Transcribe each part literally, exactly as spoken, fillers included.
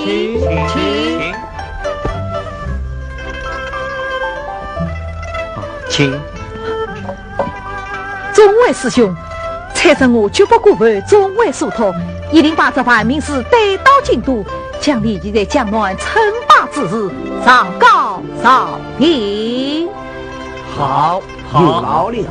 请，请。请。众位师兄，蔡镇华绝不辜负众位所托，一定把这樊名士带到京都，将你现在江南称霸之事上告朝廷。好。 好。有道理。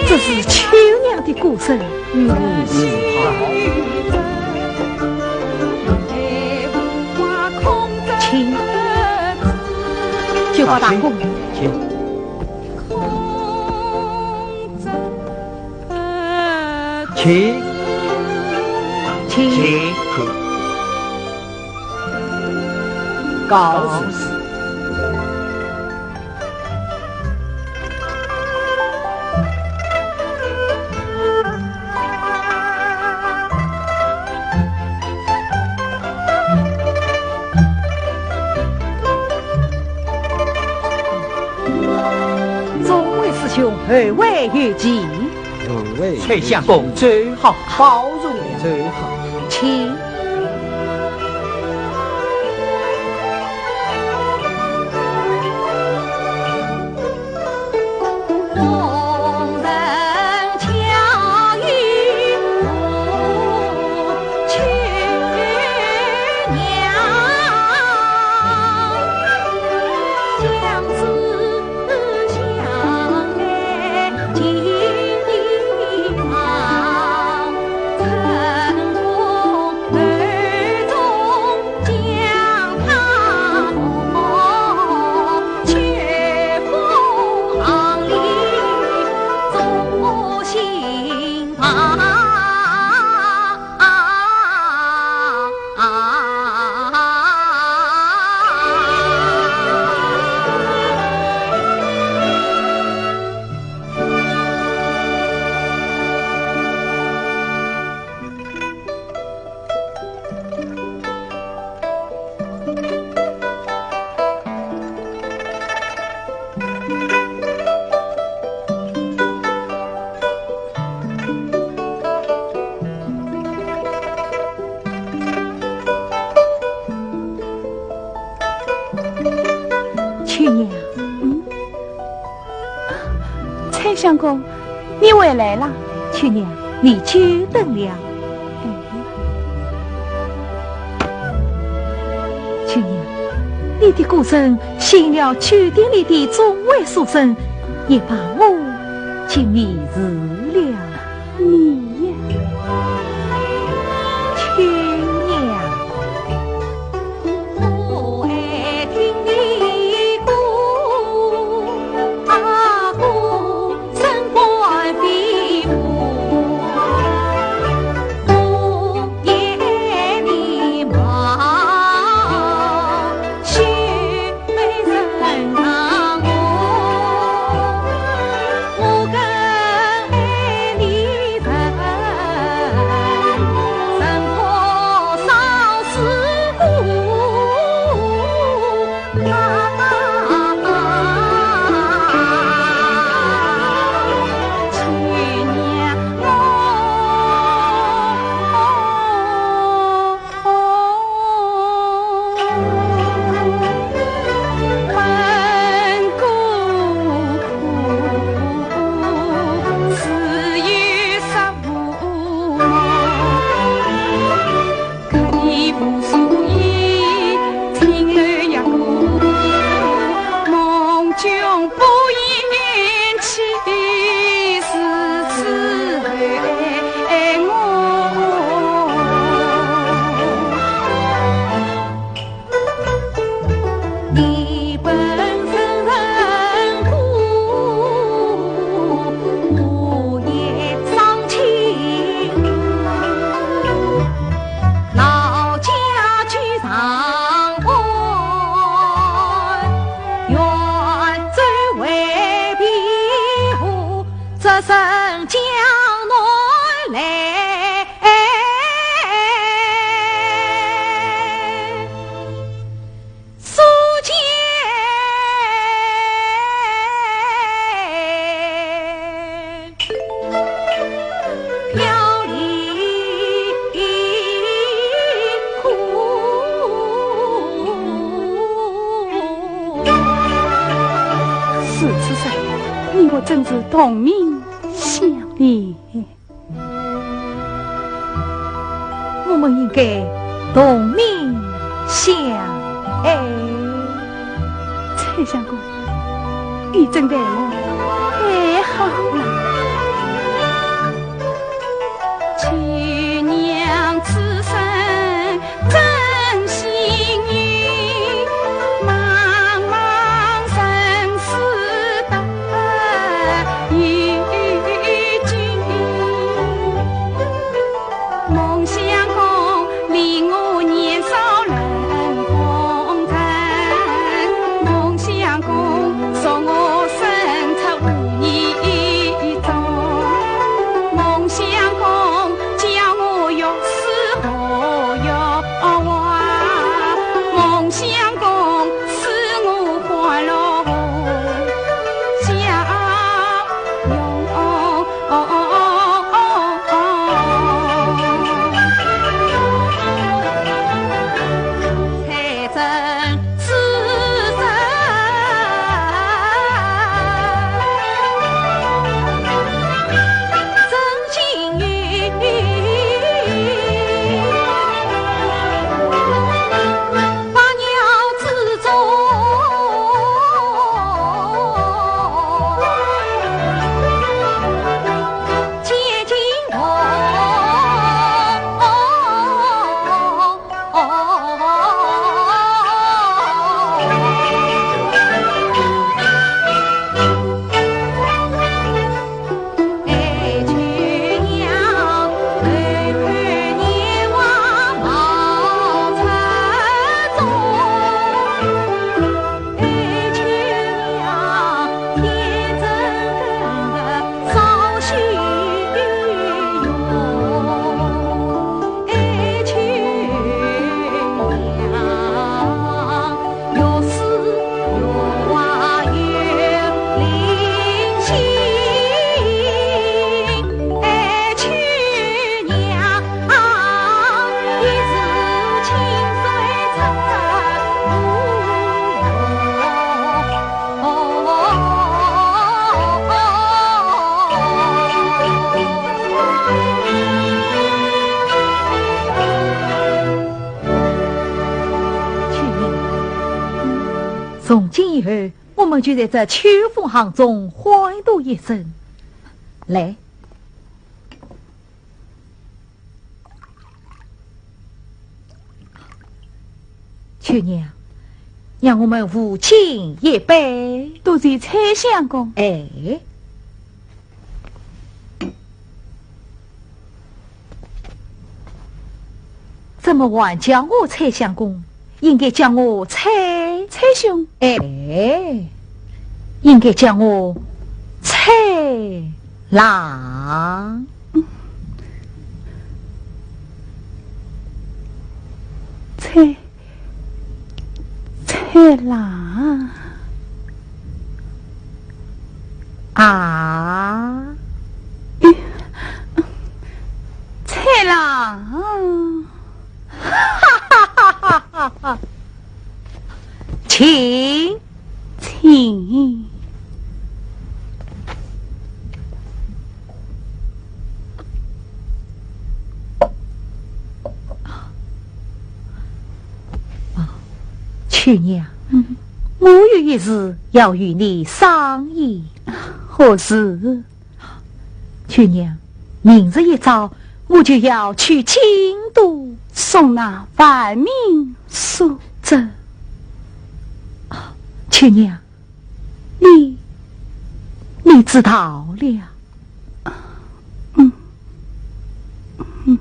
这是秋娘的鼓声。嗯，嗯，好。请。九保大公。请。 请。请。请。告辞。众位师兄，后会有期。 蔡相公，走好。保重了。走好。请。秋娘。嗯？蔡相公，你回来了。秋娘，你久等了。哎。 秋娘，你的鼓声吸引了酒店里的众位书生，也把我给迷住了。你呀，秋娘。真是同命相连。我们应该同命相爱。蔡相公，你真待我太好了。 从今以后，我们就在这秋风巷中欢度一生。来。 秋娘，让我们无敬一杯。多谢蔡相公。哎，怎么还叫我蔡相公？应该叫我蔡，蔡兄。哎，应该叫我蔡郎。 蔡，蔡郎。啊？蔡郎。哈哈哈哈哈哈！请。 请。哦，秋娘，嗯。我有一事要与你商议。何事？秋娘，明日一早，我就要去京都送那万民书。这，啊，秋娘， 你，你知道了。嗯，嗯。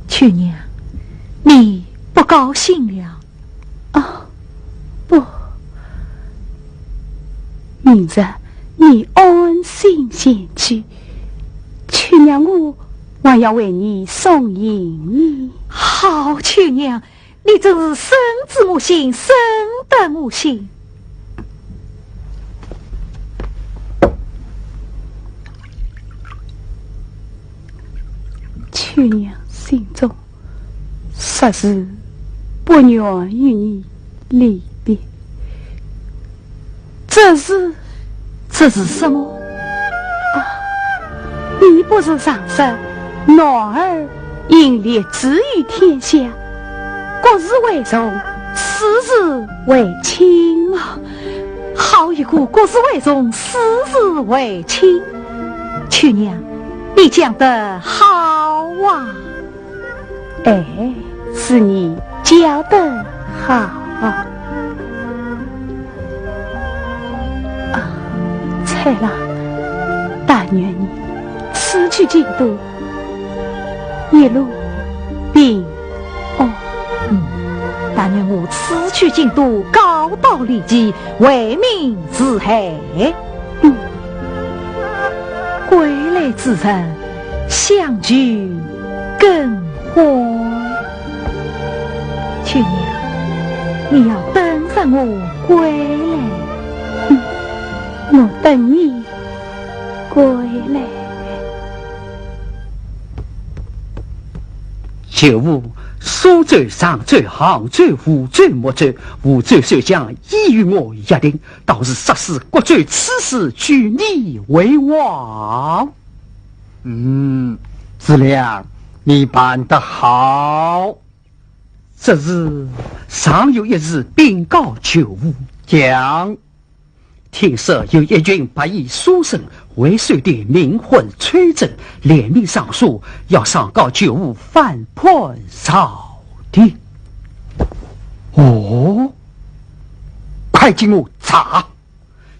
秋娘，你不高兴了？ 啊，不。明日你安心前去，秋娘我还要为你送行呢。好，秋娘，你真是深知我心，深得我心。舅娘心中实是不愿与你离别。这是，这是什么？啊，你不是常说男儿应立志于天下，国事为重，私事为轻吗？好一个国事为重，私事为轻！ 舅娘，你讲得好啊！哎，是你教得好。啊，蔡郎，但愿你此去京都，一路平安。嗯，但愿我此去京都，高到离奇，为民除害。 嗯，归来之日，相聚更欢。秋娘，你要等着我归来。嗯，我等你归来。 九五，苏州、常州、杭州、湖州、睦州，湖州守将已与我约定， 到时杀死郭周，此事据你为王。嗯，子良，你办得好。这事尚有一事禀告九五。讲。听说有一群白衣书生为守殿冥婚吹奏，联名上书，要上告九五反叛朝廷。哦，快给我查！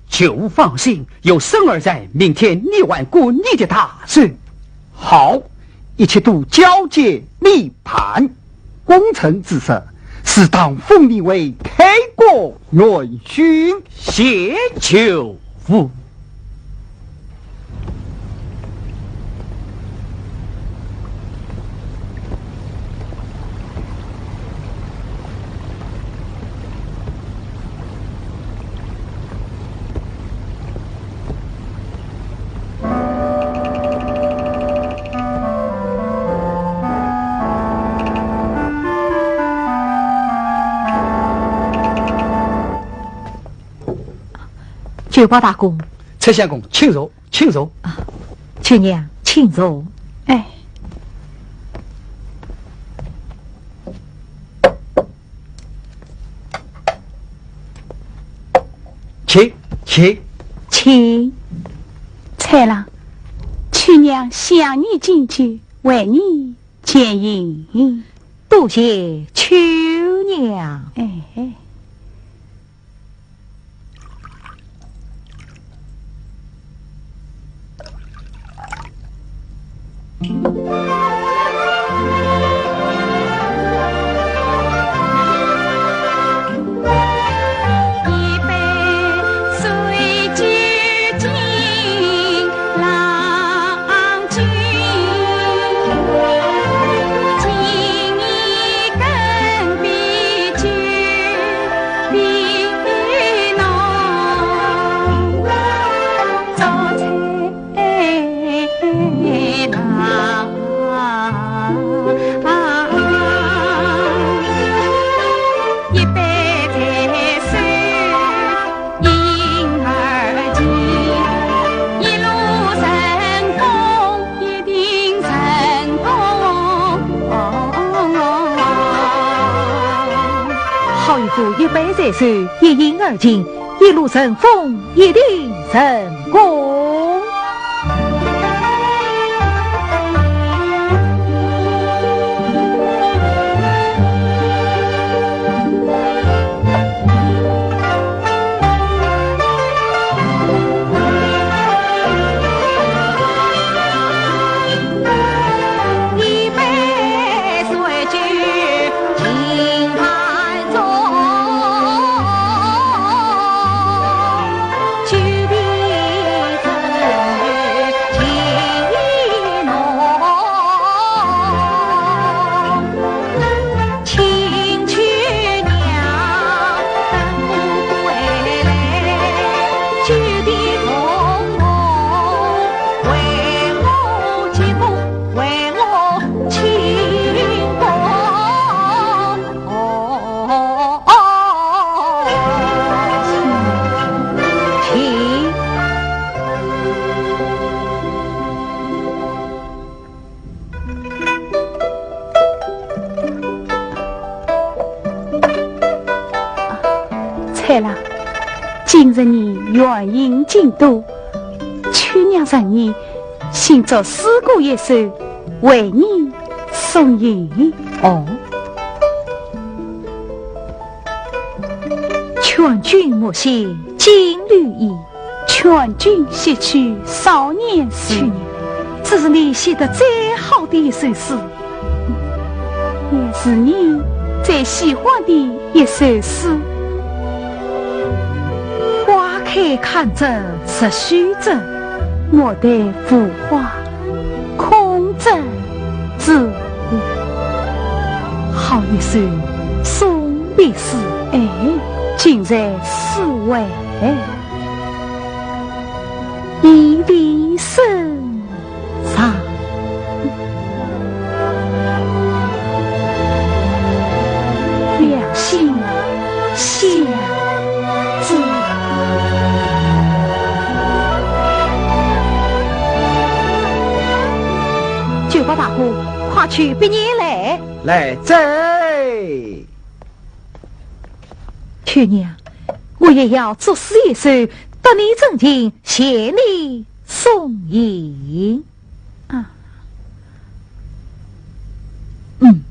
九五放心，有孙儿在，明天你还过你的大寿。好，一切都交给你办。功臣之事，自当封你为开国元勋。谢九五。 九保大公。蔡相公，请坐，请坐。啊，秋娘，请坐。哎。 请，请。请。蔡郎，秋娘想你已久，为你饯行。多谢秋娘。哎。好一个一杯在手，一饮而尽，一路顺风，一定成功。人年远行京都，秋娘人年新作诗歌一首，为你送行。哦，劝君莫惜金缕衣，劝君惜取少年时。秋娘，这是你写的最好的一首诗。 也是你最喜欢的一首诗。花开堪折直须折，莫待无花空折枝。好一首送别诗。哎，尽在诗外。离离声长，两心相知。九伯大哥，快取笔砚来。来哉。秋娘，我也要作诗一首，答你真情，谢你送行。 啊。嗯。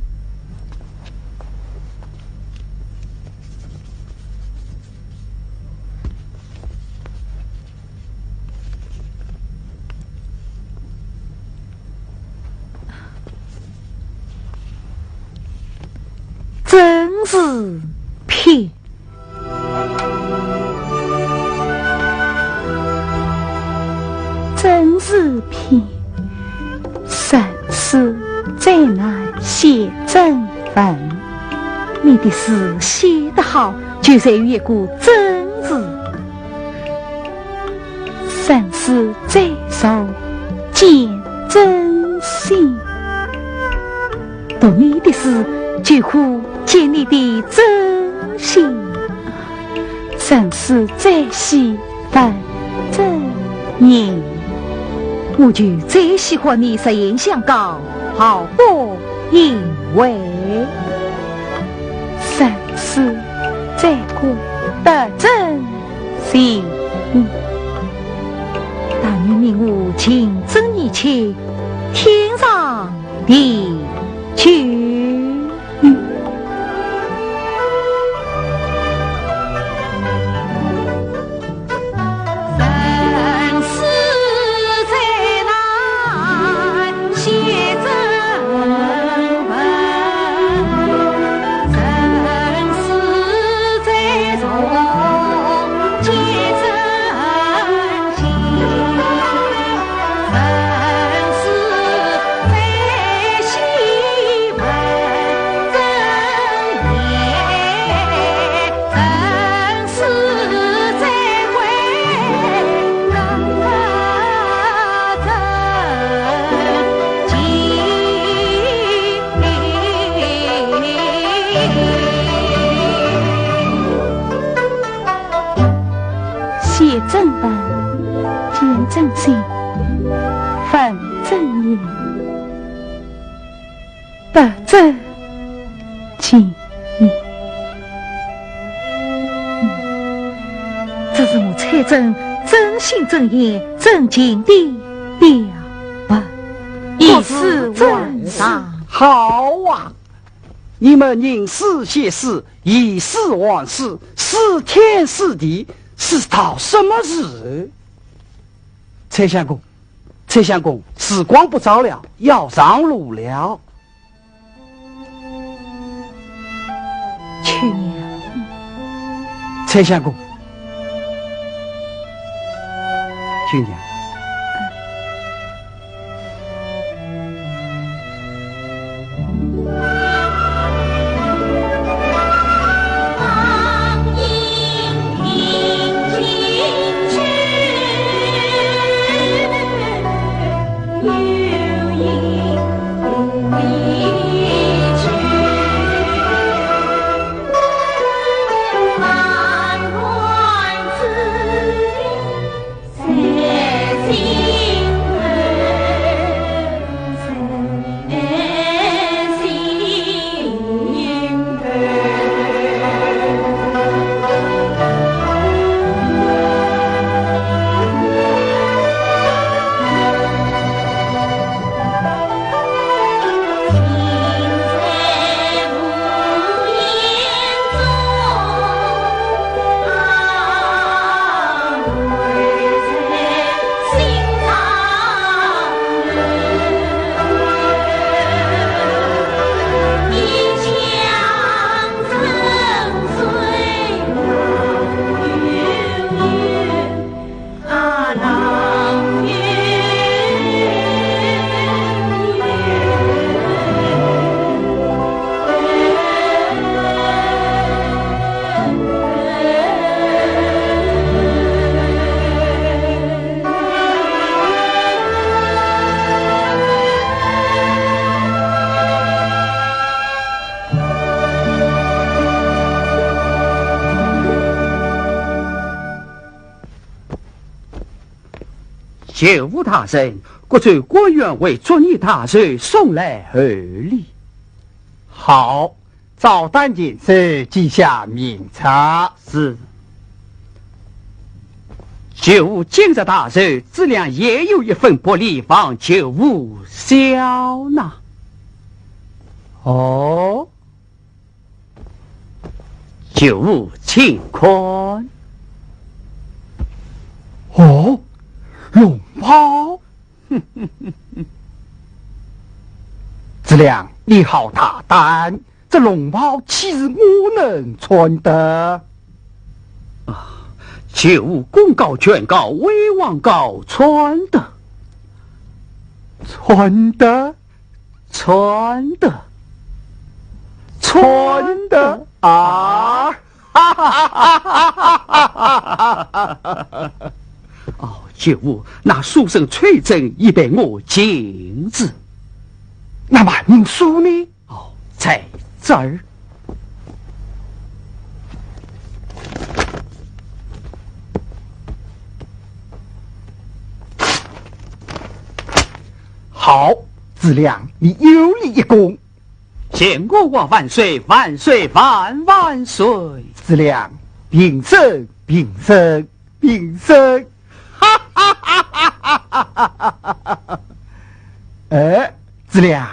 正是篇。 正是篇，盛世最难写正文。你的诗写得好，就在于一个正字。盛世最重见真心。 读你的诗，就可见你的真心。盛世最喜文正言，我就最喜欢你实言相告，毫不隐晦。盛世最感得真心。但愿你我情真意切，天长 地久。写正文，见真心，文正言，不折情意。这是我采萍真心真意真情的表白，以示赞赏。好啊！ 你们吟诗写诗，以诗还诗，诗天诗地，是道什么事？蔡相公，蔡相公，时光不早了，要上路了。秋娘。蔡相公，秋娘。舅父大人，各州官员为祝你大寿送来厚礼。好，照单全收，记下名册。是。舅父今日大寿，子良也有一份薄礼望舅父笑纳。哦， 舅父请看。哦，龙袍。子良，你好大胆，这龙袍岂是我能穿的？啊，舅父功高权高，威望高，穿得。穿得？ 穿得，穿得啊！哦，舅父，那书生崔真已被我禁止。那万应书呢？哦，在这儿。 好，子良，你有立一功。建国王万岁，万岁万万岁！子良，平身，平身，平身！哈哈哈哈哈哈哈！哎，子良，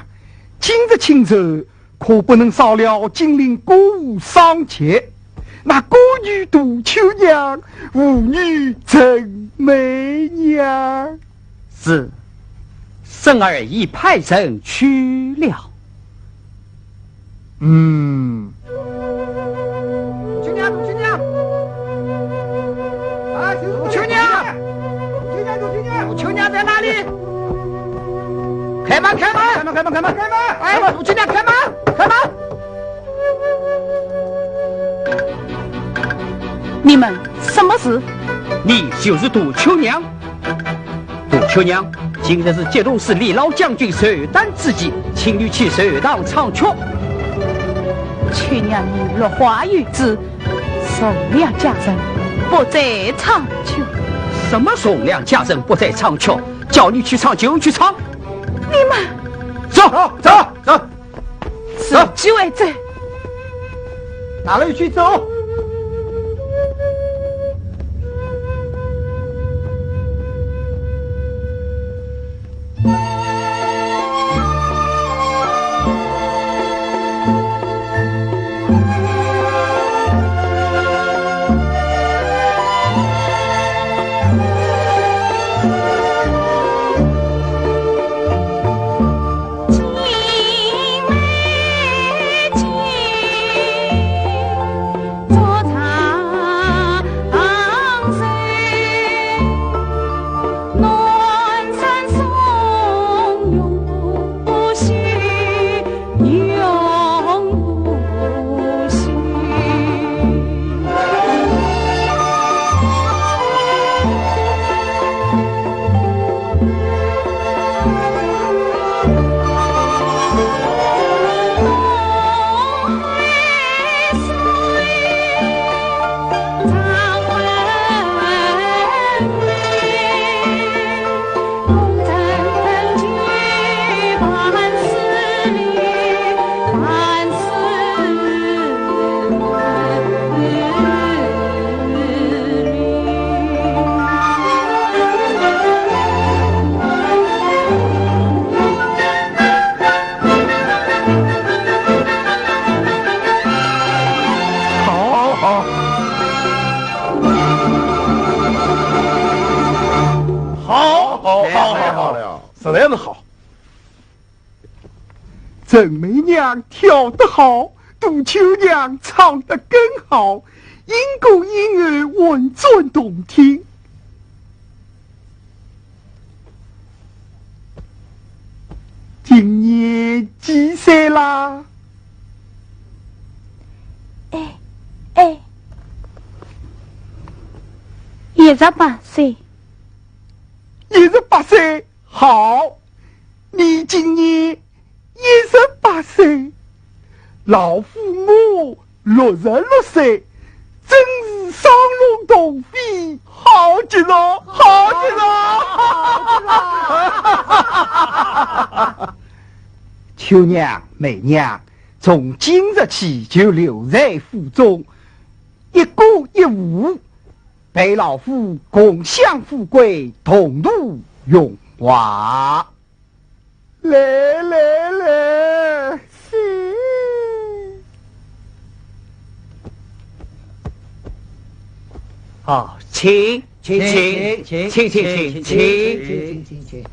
今日庆寿， 可不能少了金陵歌舞赏钱，那歌女杜秋娘，舞女陈美娘。是，孙儿已派人去了。嗯。杜秋娘，杜秋娘，啊，杜秋娘，杜秋娘，杜秋娘，杜秋娘在哪里？ 开门，开门！开门，开门，开门，开门！哎，杜秋娘，开门，开门！你们什么事？你就是杜秋娘。杜秋娘，今日是节度使李老将军寿诞之际，请你去寿堂唱曲。秋娘已落花有主，从良佳人不在唱曲。什么从良佳人不在唱曲？ 叫你去唱就去唱。你们走，走，走，走，是，走。几位走？哪里去走？好，好，好，好，好，好，好，好了呀，实在是好。陈美娘跳得好，杜秋娘唱得更好，莺歌莺喉，婉转动听。 今年几岁啦？哎，哎，一十八岁。一十八岁，好，你今年一十八岁，老夫我六十六岁，真是双龙同飞，好极了，好极了！好极了！秋娘、梅娘，从今日起就留在府中，一歌一舞，陪老夫共享富贵，同度荣华。 来来来，是。好，请，请，请，请，请，请，请，请。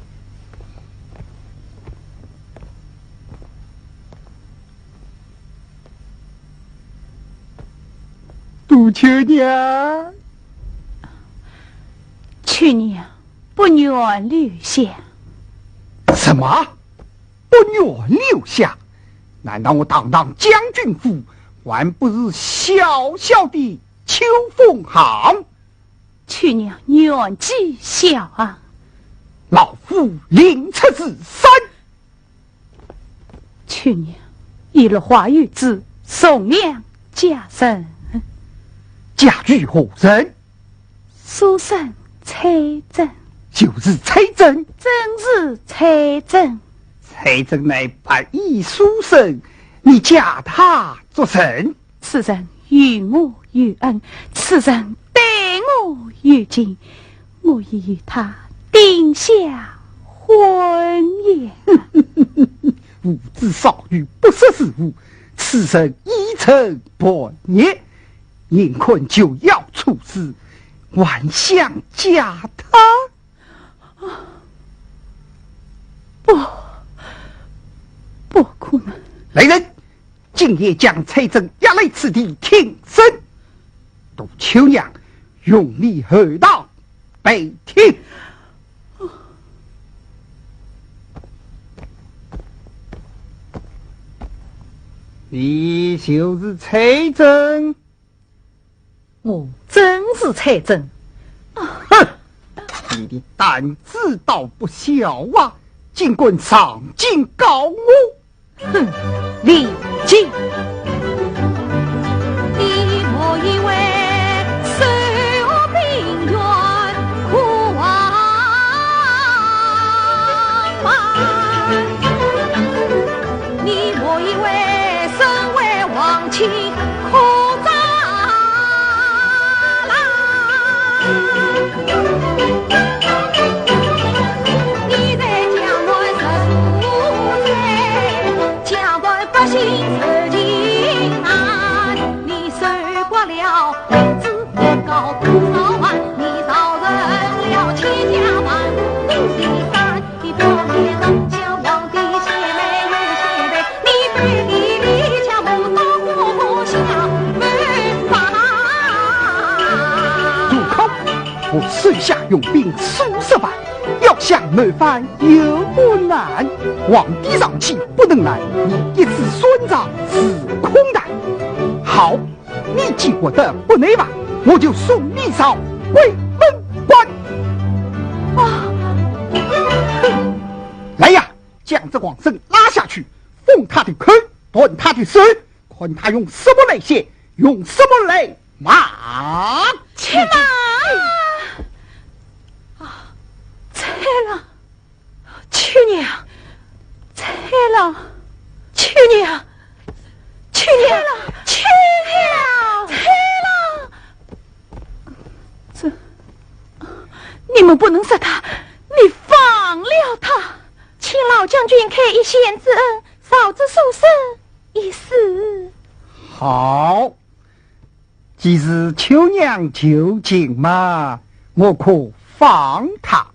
杜秋娘，秋娘， 不愿留下。什么？不愿留下？难道我堂堂将军府，还不是小小的秋风巷？秋娘年纪小啊。老夫另出子孙。 秋娘，一落花有主，重阳佳人。佳女何人？书生崔珍。就是崔珍？正是崔珍。崔珍乃白衣书生，你嫁她作甚？ 此人与我有恩，此人待我有情，我已与他定下婚约。无知少女，不识时务，此人已成叛逆，宁肯就要处死，还想嫁他？不，不可能。来人， 今夜将崔珍押来此地听审。杜秋娘，容你后堂被听。你就是崔珍？ 我正是崔珍。哼，你的胆子倒不小啊，竟敢上京告我。哼，李靖。你莫以为手握兵权可望办，你莫以为身为皇亲 可斩啦！你在江南十四载，江南百姓受尽难，你守寡了，只告多少万，你造成了千家万户的悲惨。 住口！我手下用兵数十万，要想谋反有困难。皇帝上去不能拦，你一次算账是空谈。好， 你既觉得不耐烦，我就送你上鬼门关。啊！来呀，将这王生拉下去，封他的口，断他的手，看他用什么来谢，用什么来骂。且慢！啊，蔡郎， 秋娘，蔡郎，秋娘，秋娘，秋娘，蔡郎，这，你们不能杀他，你放了他。请老将军开一线之恩，饶这书生一死。好， 既是秋娘求情嘛，我可放他。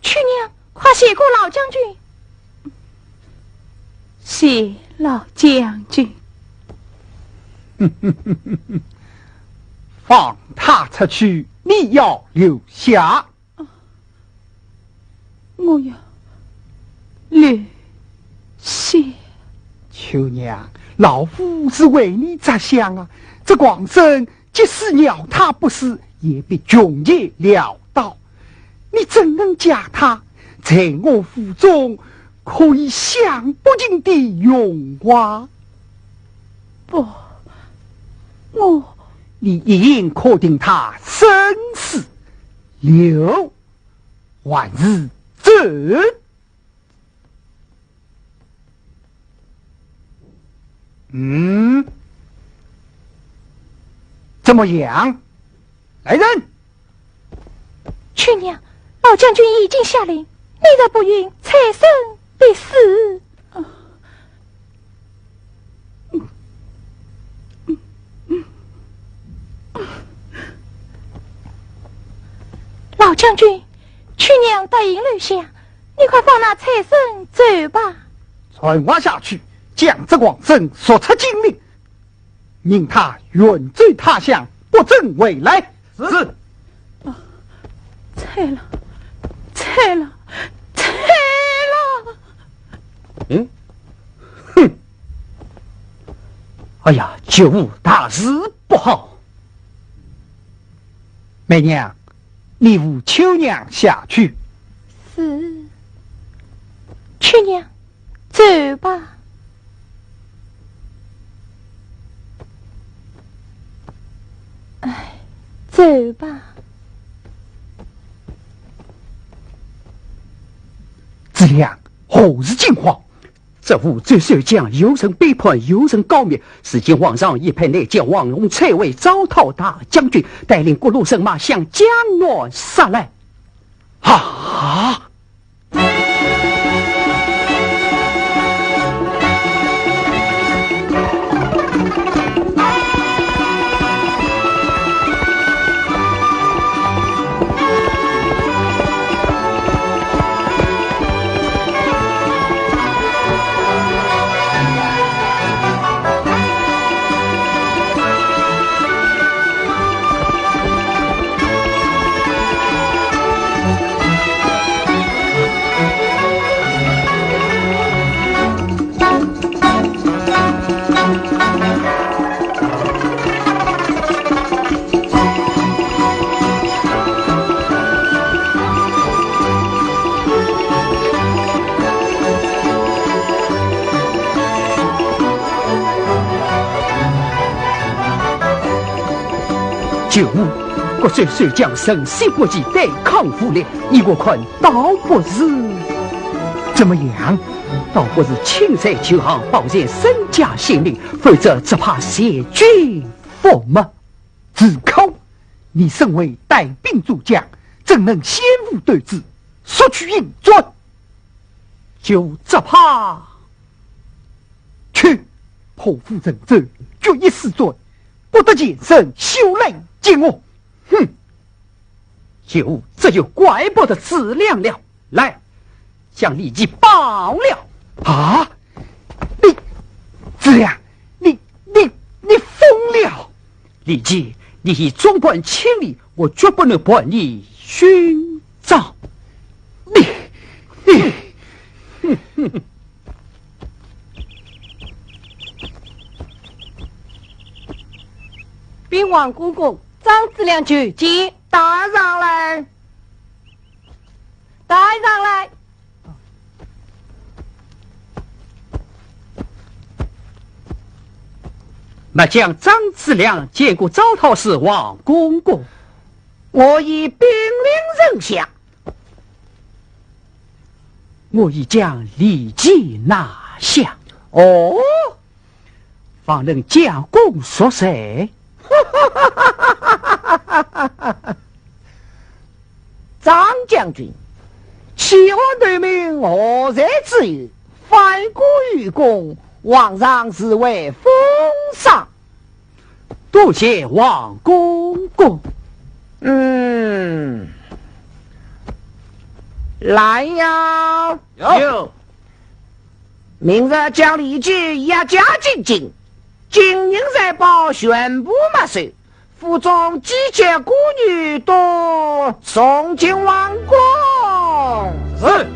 秋娘，快谢过老将军。谢老将军。放他出去，你要留下。 我要留下。秋娘，老夫是为你着想啊，这王生即使饶他不死，也必穷极潦倒。你怎能嫁他？在我府中可以享不尽的荣华。不，我你一眼可定他生死，留还是走？嗯，怎么样？来人！ 秋娘，老将军已经下令，你若不允，蔡生必死。老将军，秋娘答应留下，你快放那蔡生走吧。传话下去，将这王生速出京里， 命他远走他乡，不准回来。是。蔡老，蔡老，蔡老！嗯，哼！哎呀，舅父大事不好！梅娘，你扶秋娘下去。是。秋娘， 走吧。哎，走吧。子良，何事惊慌？这吴州守将，有人背叛，有人告密。如今皇上已派内奸王龙蔡为招讨大将军，带领各路人马向江南杀来。啊！ 舅父，各州守将神色不济，对抗无力，依我看，倒不如……怎么样？倒不如请罪求降，保全身家性命，否则只怕全军覆没。住口！你身为带兵主将，怎能先赴对质，速取印绢？就只怕……去，破釜沉舟，决一死战，不得前身袖来见我。哼！舅父，这就怪不得子良了。来，将李绩绑了。啊！你，子良，你，你，你疯了！李绩，你已众叛亲离，我决不能伴你寻找。你，你，禀王公公，张子良求见。带上来。带上来。末将张子良见过招讨使王公公。我已禀明丞相。 我已将李绩拿下。哦，方能将功赎罪。张将军，弃暗投明何罪之有？反戈与共，皇上自会封赏。 多谢王公公。嗯，来呀！有。明日将李绩押解进京，金银财宝全部没收，府中姬妾歌女都送进王宫。是。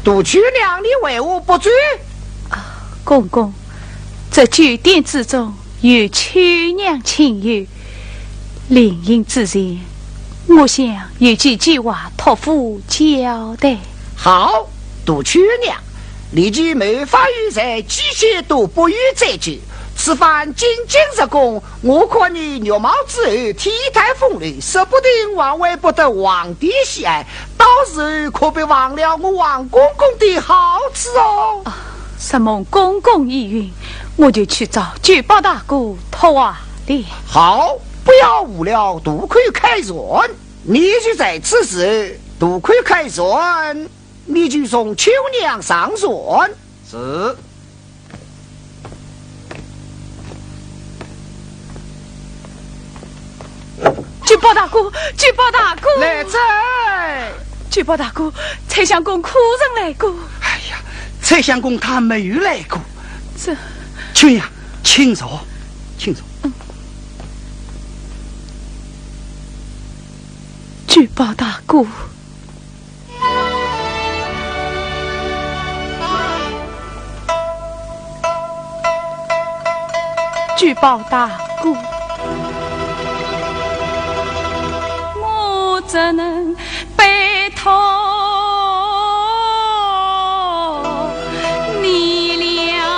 杜秋娘，你为何不走？啊，公公，这酒店之中有秋娘亲友，临行之前，我想有几句话托付交代。好，杜秋娘，你既没法有罪，既然都不有罪过，此番进京入宫， 我看你入朝之后，体态风流，说不定还会博得皇帝喜爱，到时候可别忘了我王公公的好处哦。啊，承蒙公公依允，我就去找九保大哥托话了。好，不要误了渡口开船。你就在此时渡口开船，你就送秋娘上船。是。 九保大哥，九保大哥！来哉！九保大哥，蔡相公可曾来过？哎呀，蔡相公他没有来过。这……秋娘，请坐，请坐。九保大哥。 九保大哥，我怎能拜托你了？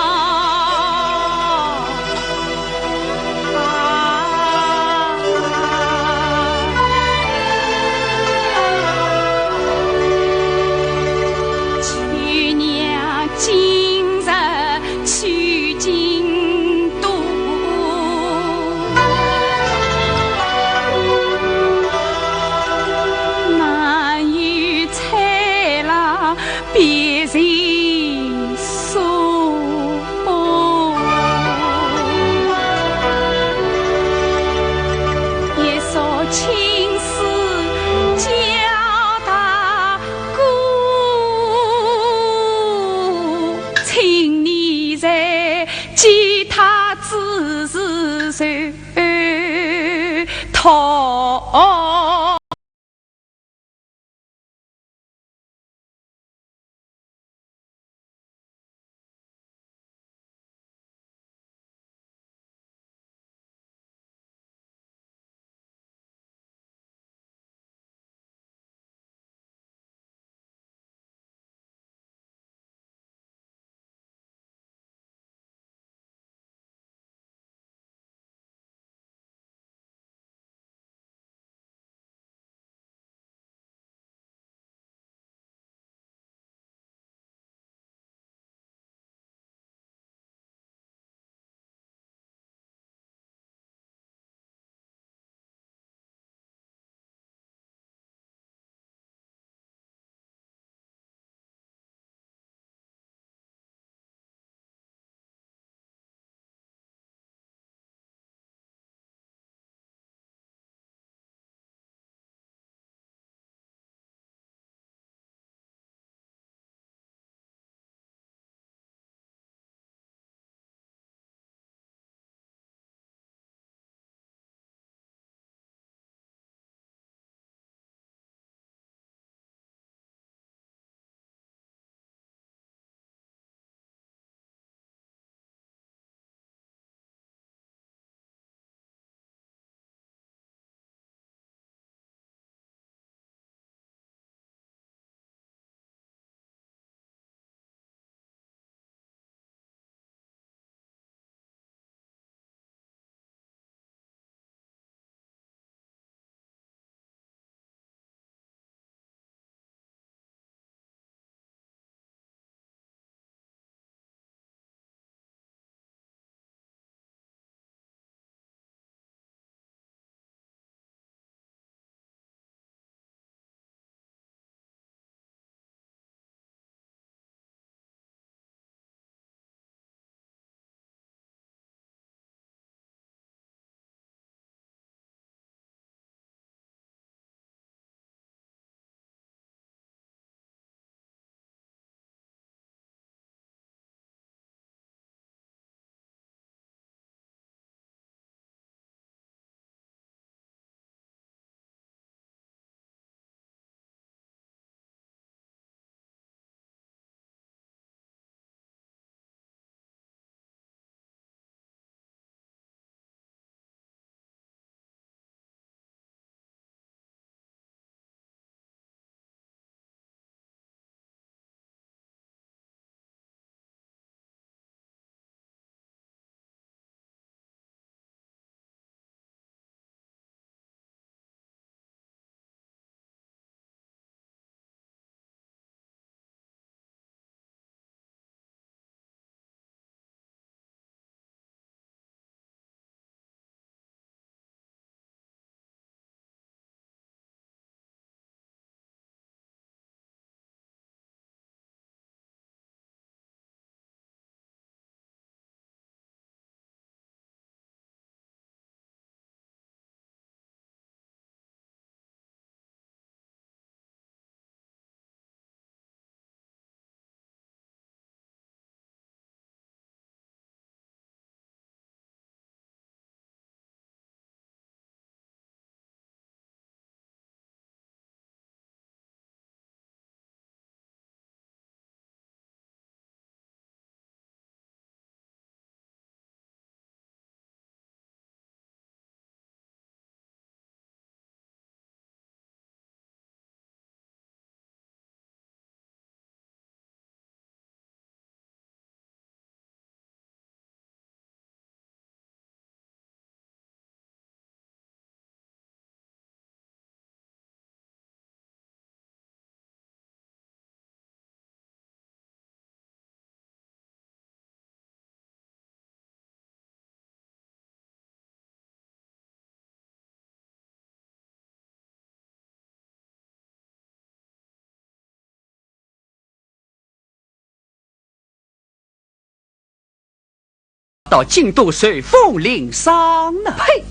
到京都受封领赏呢。呸！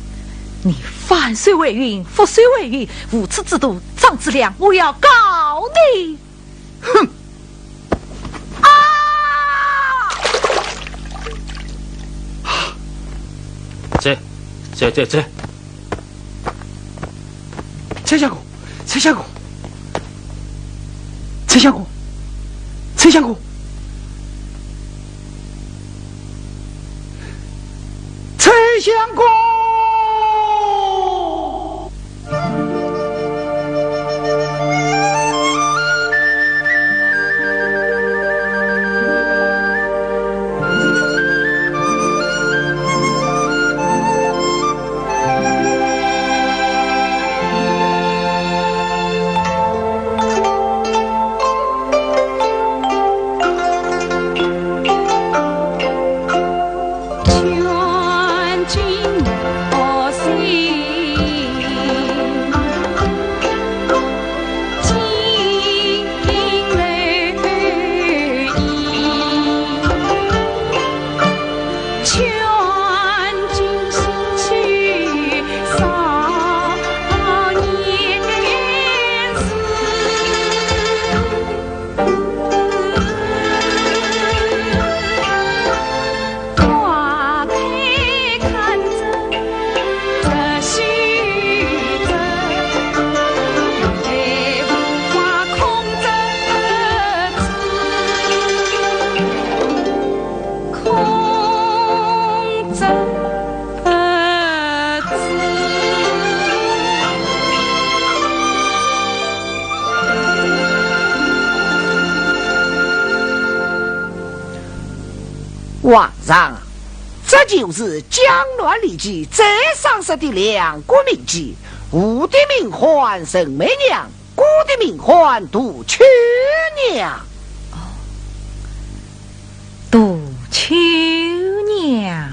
你翻水为云，覆水为雨，无耻之徒张之亮，我要告你！哼！啊！这，这，这，这，这下我 崔相公，崔相公，崔相公，崔相公！皇上，这就是江南历史最赏识的两个名妓，武的名唤陈媚娘， 孤的名唤杜秋娘。哦，杜秋娘。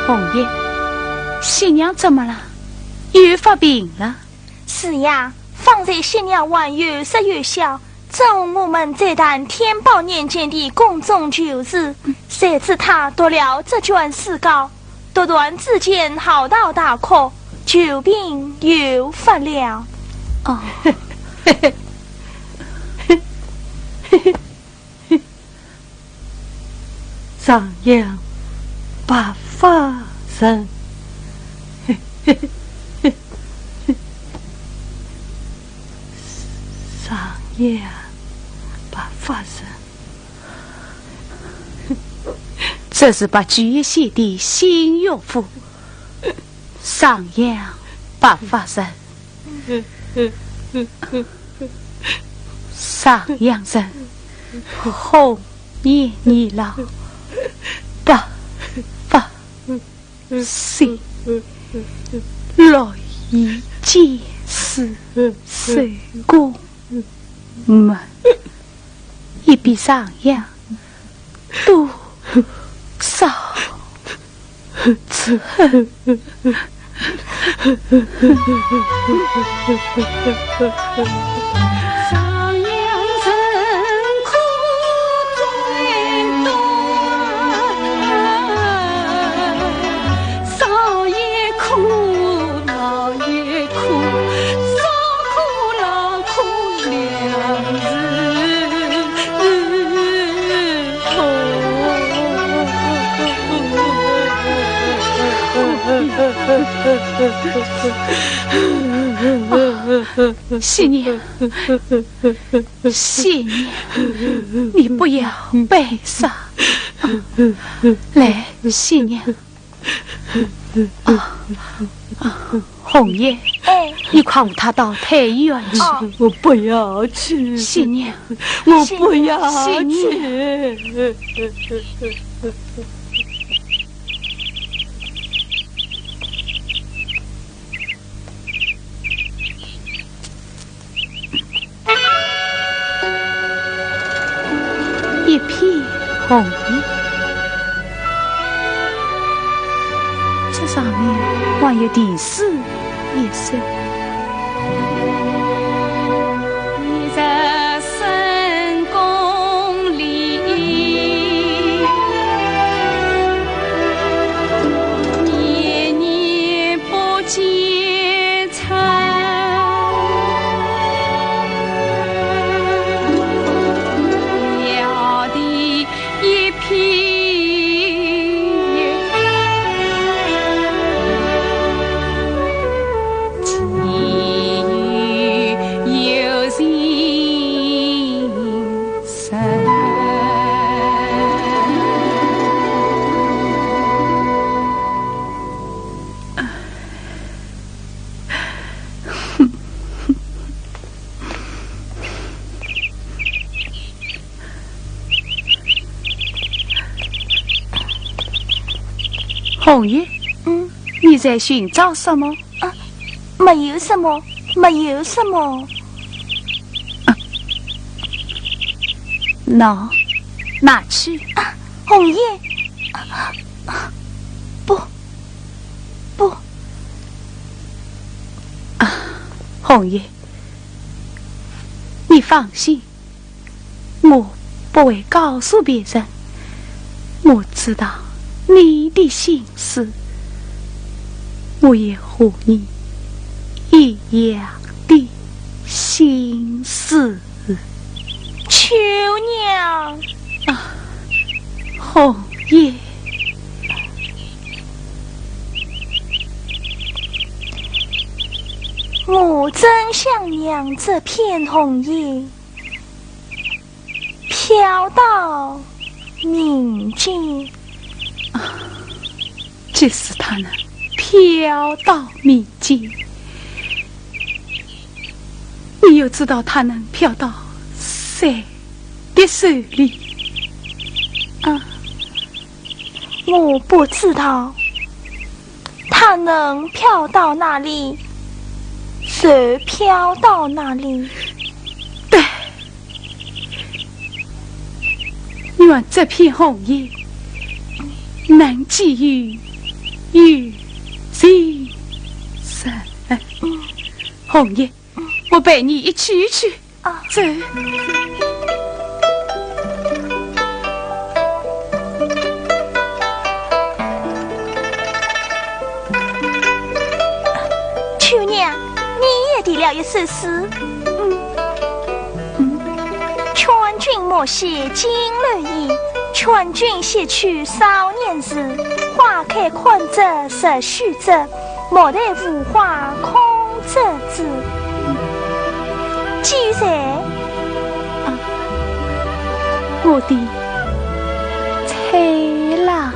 红叶，红叶，新娘怎么了？又发病了？是呀，方才新娘还有说有笑， 正和我们赞叹天宝年间的宫中旧事，谁知她读了这卷诗稿，突然之间嚎啕大哭，旧病又发了。哦。上阳白发人。 上阳白发人。这是白居易写的新乐府。上阳白发人，上阳人，红颜易老，白发 新，绿衣见士，守宫门，一别上阳多少此恨。喜娘，喜娘，你不要悲伤。来，喜娘。啊，啊，红叶，哎。你快扶她到太医院去。哦。我不要去。喜娘，我不要去。喜娘。一片红叶，这上面还有题诗一首。红叶，嗯？你在寻找什么？啊，没有什么，没有什么。啊，喏，拿去。啊，红叶，啊，不，不。啊，红叶，你放心， 我不会告诉别人，我知道你的心思，我也和你一样的心思。秋娘。啊，红叶。我真想让这片红叶 飘到民间。啊，即使它能飘到民间，你又知道它能飘到谁的手里？啊，我不知道。 它能飘到哪里，就飘到哪里。对，愿这片红叶能寄予有情人。嗯。红叶，我陪你一起去。 啊。走。秋娘，你也题了一首诗。嗯。嗯。劝君莫惜金楼夜，劝君惜取少年时。花开堪折直须折， 莫待无花空折枝。寄谁？啊，我的崔郎。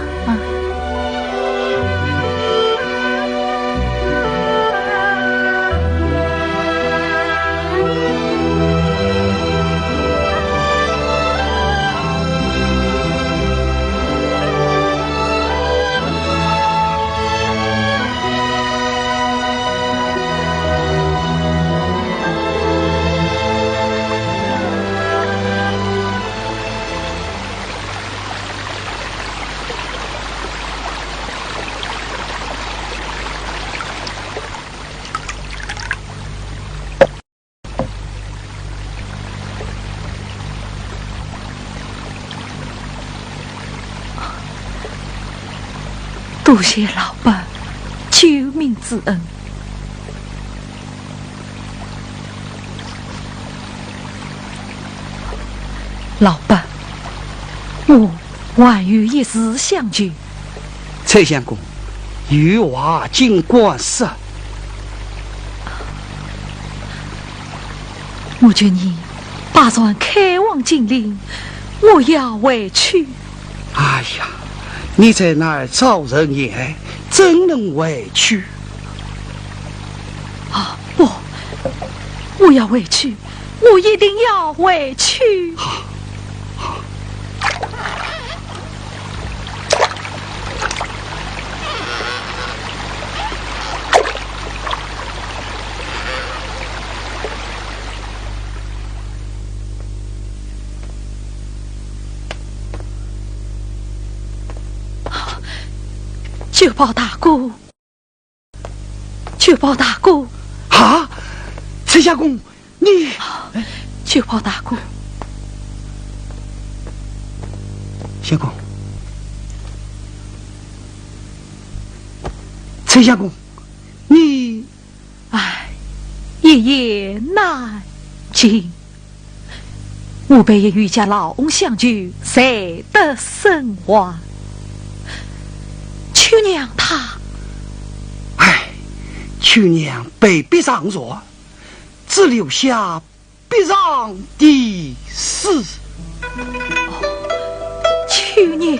多谢老伯救命之恩。老伯，我还有一事相求。 崔相公，有话尽管说。我求你把船开往金陵，我要回去。哎呀，你在那儿遭人陷害，怎能回去？啊，不，我要回去，我一定要回去。好，好。 九宝大哥，九宝大哥。啊，崔相公，你……九宝大哥。相公，崔相公，你……唉，一言难尽。 我陪一位家老翁相救，才得生还。秋娘她……唉，秋娘被逼上船，只留下悲伤的诗。哦，秋娘。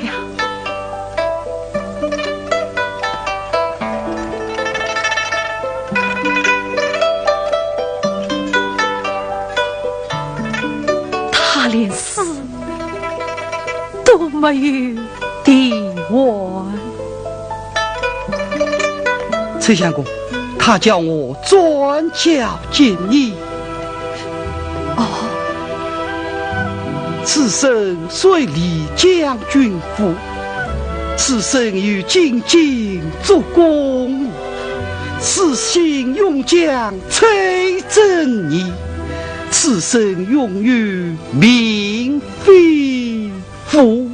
他连诗都没有题完。崔相公，他叫我转交给你。哦。此生虽离将军府，此生与金陵做功。 此信永将崔珍念，此生永与闵妃赴。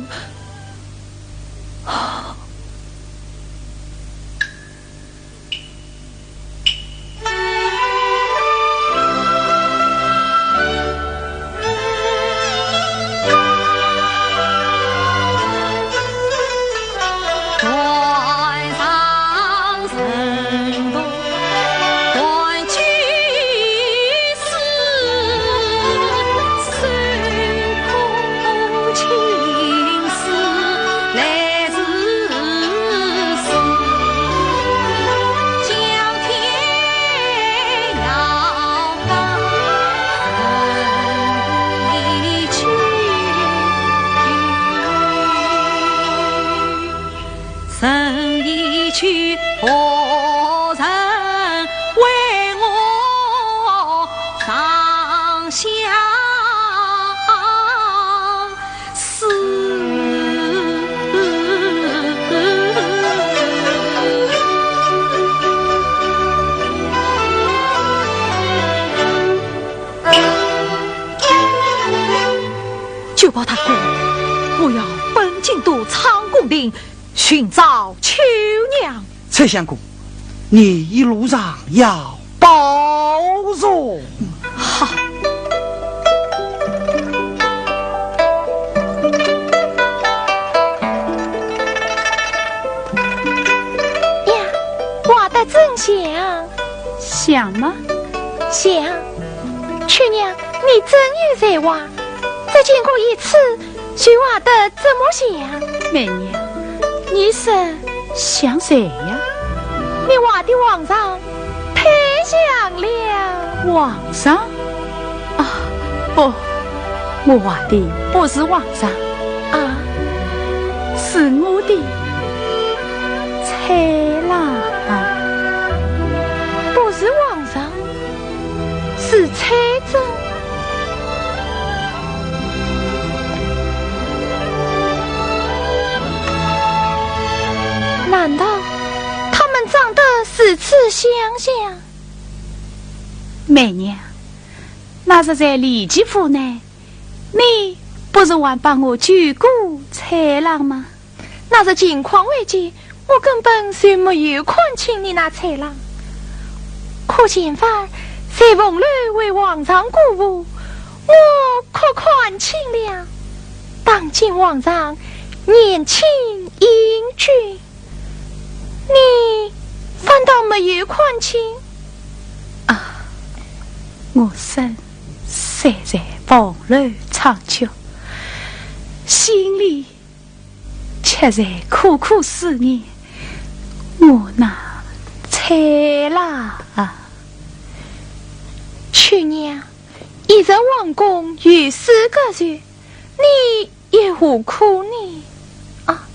九宝大哥，我要奔京都仓宫亭，寻找秋娘。 崔相公，你一路上要保重。好。呀，画得真像。像吗？像。秋娘，你真有才华，只见过一次， 就画得这么像。美娘，你说像谁呀？你画的皇上太像了。皇上？啊，不，我画的不是皇上。啊？是我的崔郎。不是皇上？ 是崔珍。难道他们长得如此相像？美娘，那日在李继府呢，你不是还帮我救过崔郎吗？那日情况危急，我根本就没有看清你那才郎。可前番在凤楼为皇上过户，我可看清了。当今皇上年轻英俊，你反倒没有看清？啊，我身虽在凤楼长居，心里 却在苦苦思念我那才郎啊。秋娘，一入皇宫有诗个人，你又何苦呢？啊，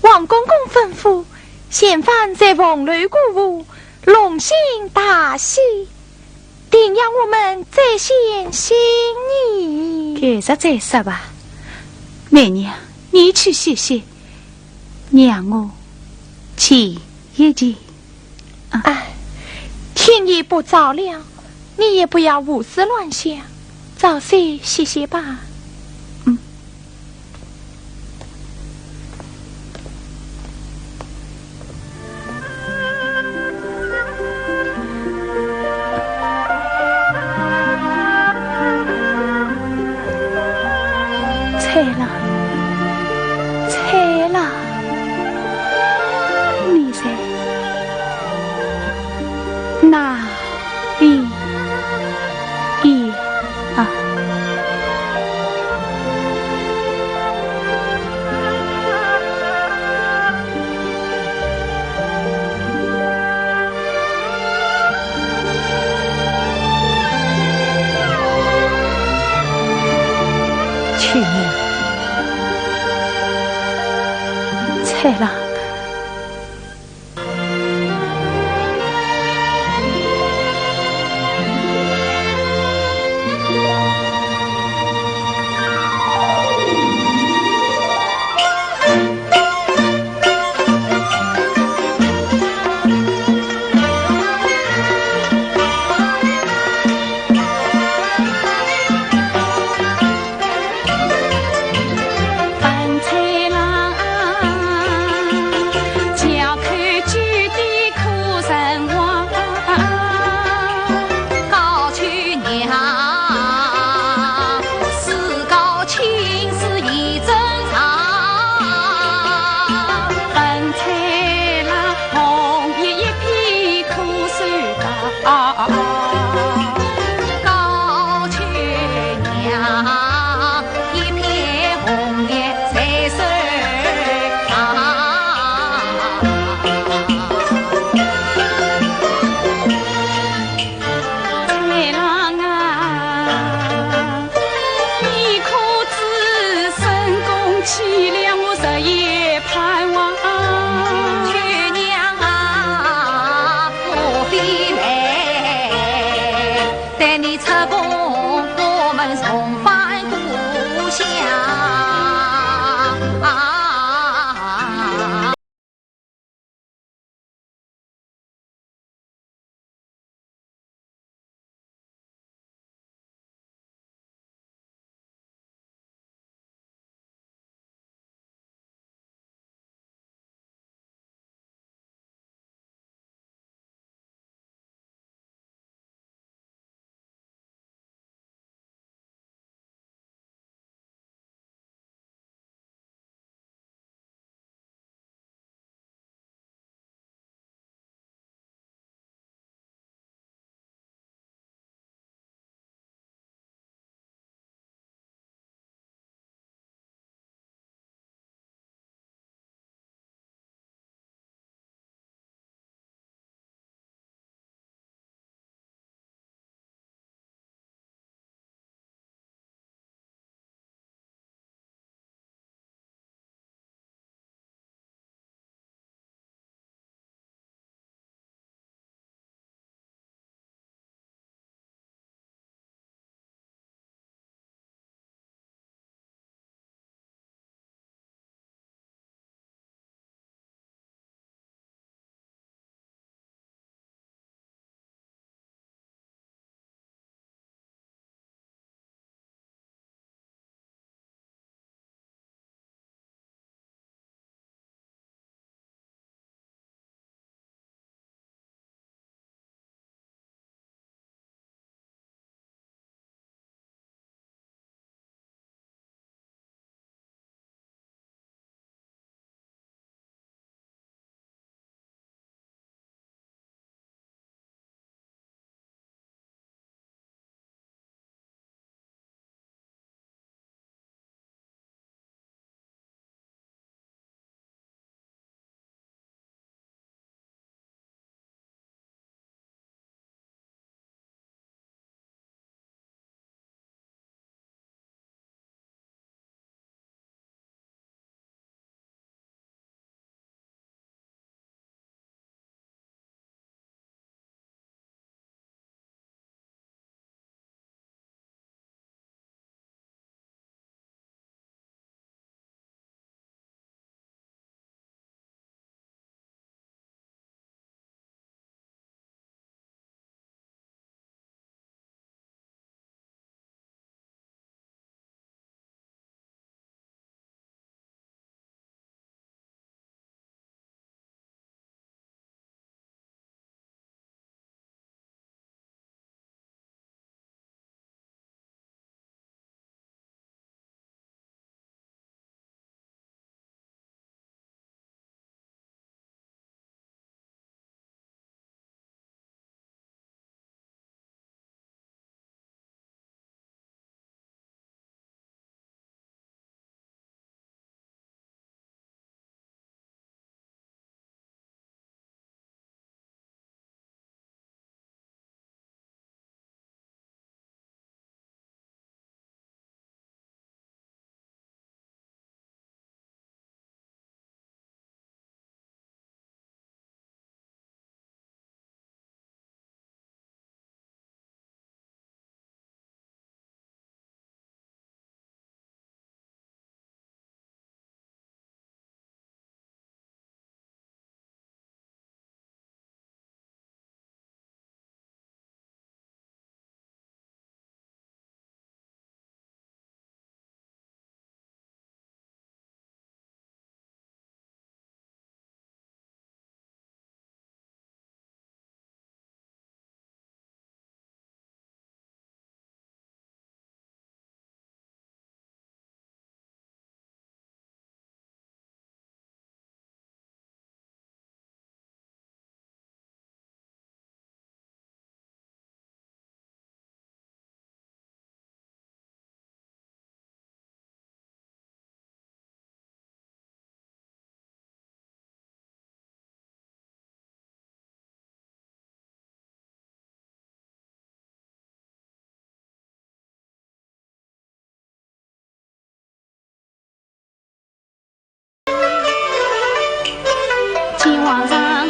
王公公吩咐，前番在凤楼过户，龙心大喜， 定要我们再现新意。改日再说吧。梅娘，你去歇歇，让我静一静。啊。哎，天也不早了，你也不要胡思乱想，早些歇歇吧。嗯。 才郎，才郎，你在哪里呀？啊。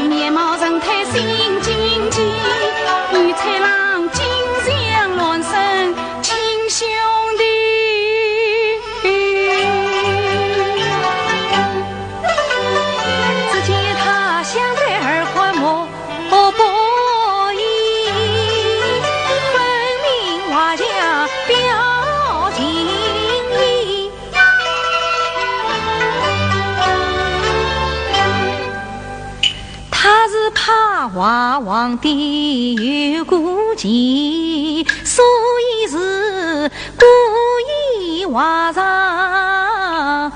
面貌神态心惊奇，女才郎金香乱生亲兄弟。只见他相对而观莫不已，分明画像表情移。 他是怕画皇帝有顾忌，所以是故意画上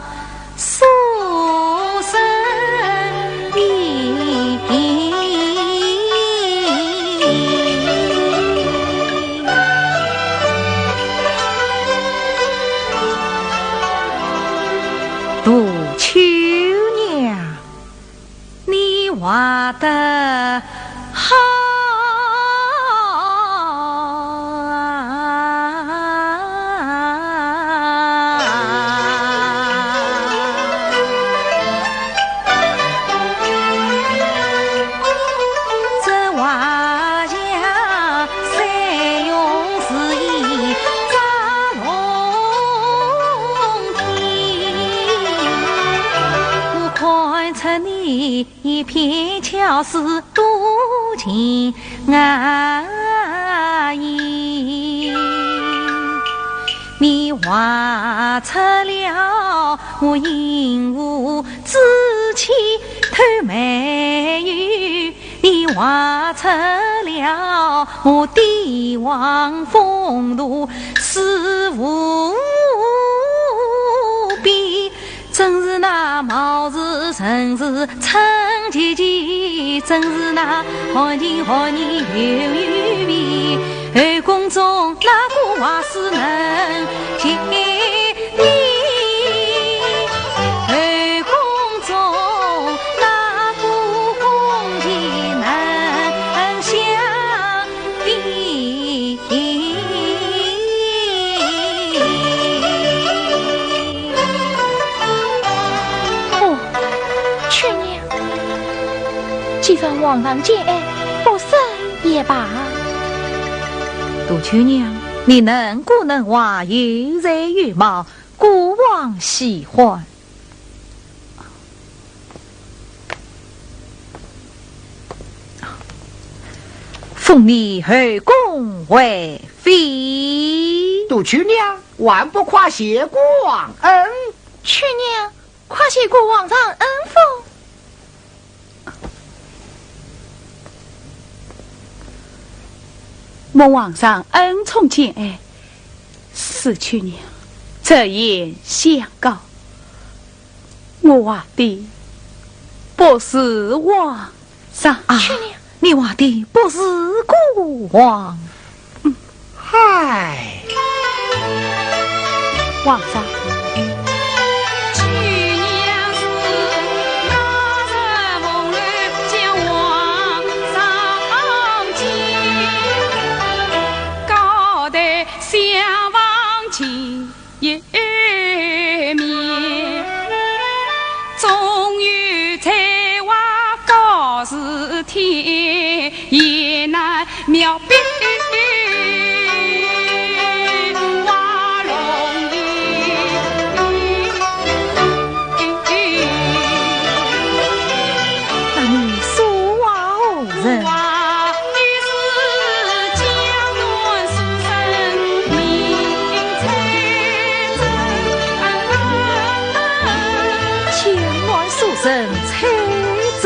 书生面。杜秋娘， 你画得好啊！这画像虽用字意扎龙天，我看出你 一片巧思多情爱意。你画出了我银河之气透眉宇，你画出了我帝王风度诗无边。 真是那貌似神似称其奇，真是那含情脉脉又有味。后宫中哪个画师能及你？后宫中哪个宫女能相 哦，秋娘，既然皇上见爱，不说也罢。杜秋娘，你能歌能画，有才有貌，孤王喜欢。 封你后宫为妃。杜秋娘，还不快谢过皇恩？秋娘，快谢过皇上恩否？蒙皇上恩宠见爱，是秋娘，这言相告。 我画的不是皇上。啊，秋娘，你画的不是孤王。嗨。皇上。那你书画何人？ 江南书生崔真。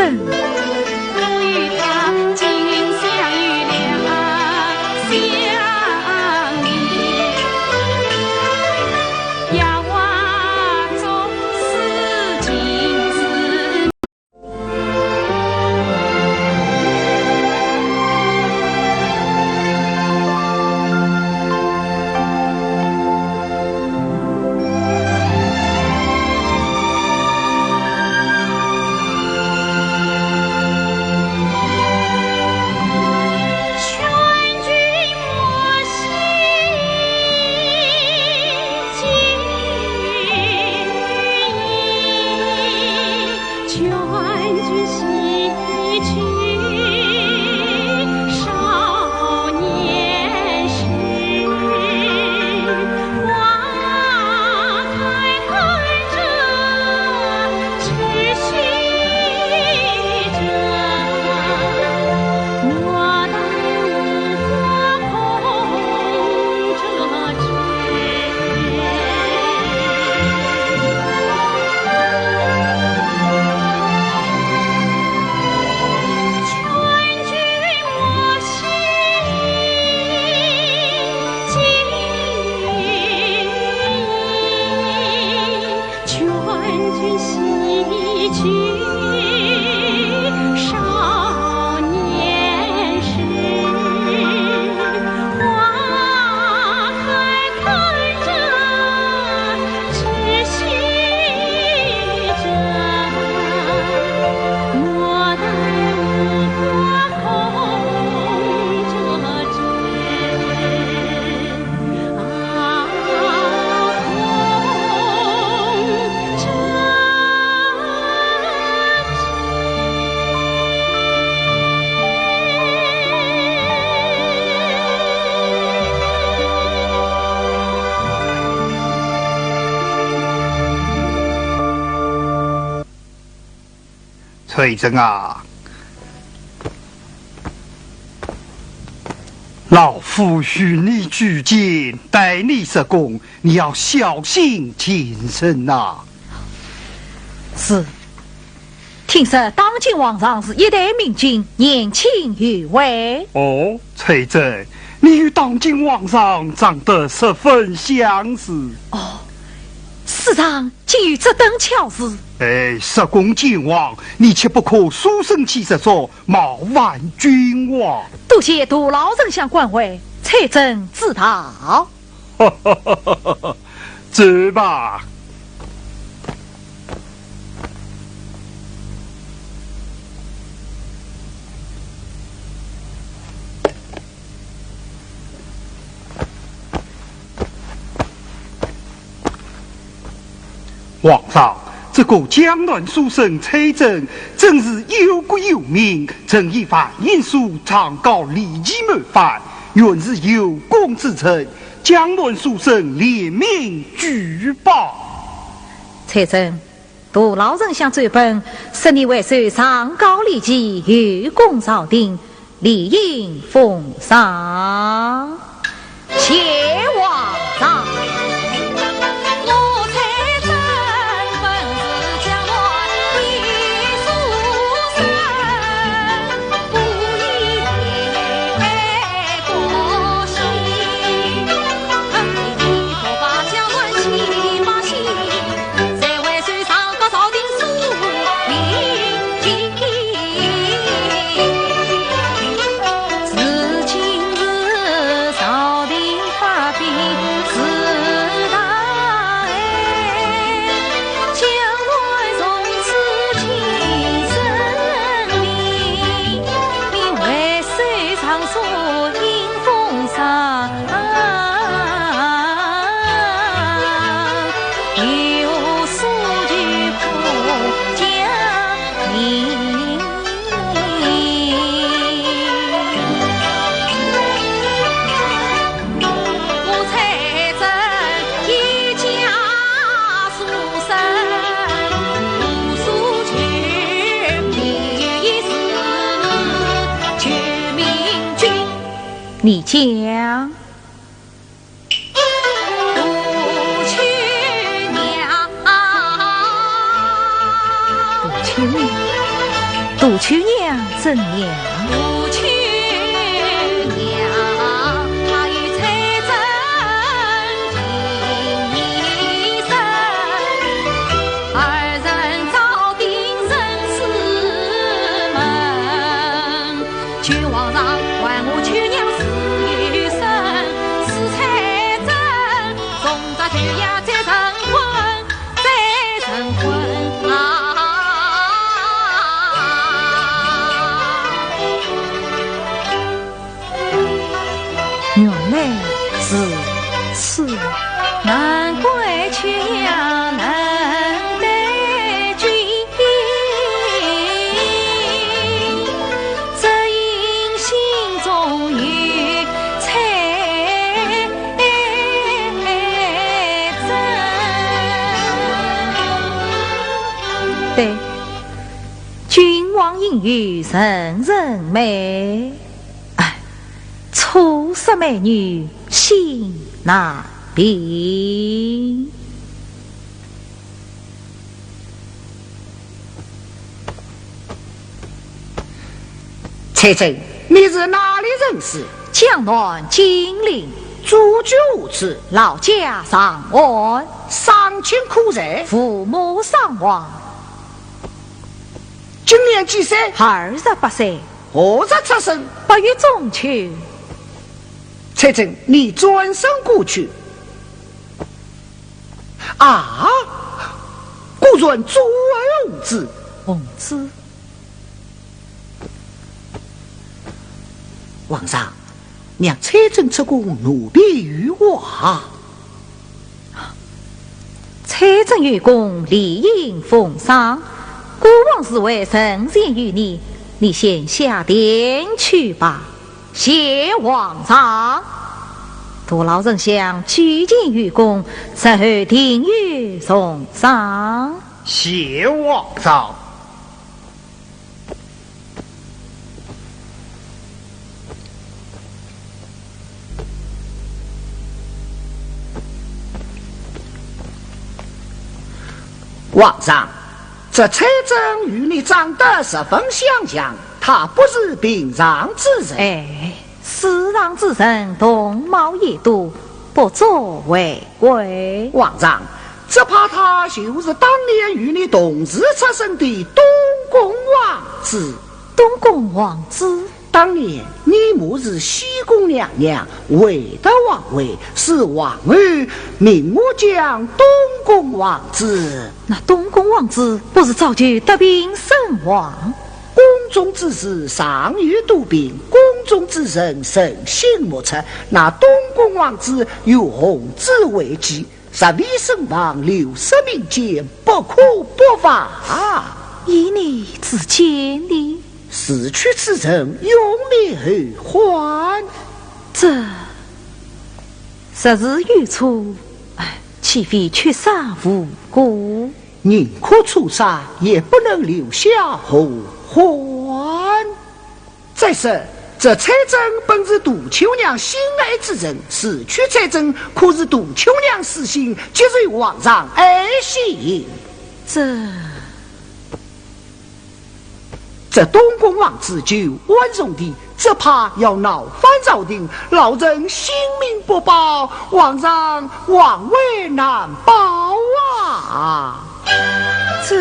微臣啊，老夫与你举荐，待你入宫，你要小心谨慎呐。是。听说当今皇上是一代明君，年轻有为。哦，采萍，你与当今皇上长得十分相似。哦，世上 竟有这等巧事。哎，入宫见皇，你切不可书生气十足，冒犯君王。多谢杜老丞相关怀，采萍知道。走吧。 皇上，这个江南书生采萍，真是忧国忧民，曾以万应书状告李冀谋反，原是有功之臣，江南书生联名举报。采萍， 杜老丞相奏本，说你为首状告李冀，有功朝廷，理应封赏。谢皇上。你讲。 杜秋娘，杜秋娘怎样？原来如此。 对，君王应允人人美。哎，初识美女心难平。 采萍，你是哪里人氏？江南金陵。祖居何处？老家长安。双亲可在？父母双亡。今年几岁？二十八岁。何日出生？八月中秋。采萍，你转身过去。 啊，果然祝尔红子。红子？皇上，让采萍出宫奴婢有话。采萍有功，理应封赏。孤王是为臣前于你，你先下殿去吧。 谢皇上。杜老丞相举荐有功，日后定有重赏。谢皇上。皇上，这采萍与你长得十分相像，她不是平常之人。哎，世上之人，同貌也多，不足为 贵。皇上，只怕他就是当年与你同时出生的东宫王子。东宫王子？当年你母是西宫娘娘，未得皇位，是皇后命我将东宫王子。那东宫王子不是早就得病身亡？ 宫中之事，常有多病，宫中之人，人心莫测。那东宫王子有洪子为妻，十里身亡，六十民间，不可不伐。依你之见呢？除去此人，永立后患。这，实是有错，哎，岂非缺少无辜？ 宁可错杀，也不能留下后患。再说，这采萍本是杜秋娘心爱之人，除去采萍，可是杜秋娘死心，即是皇上爱心。这，这东宫王子就万荣的 只怕要闹翻朝廷，老臣性命不保，皇上皇位难保啊！这……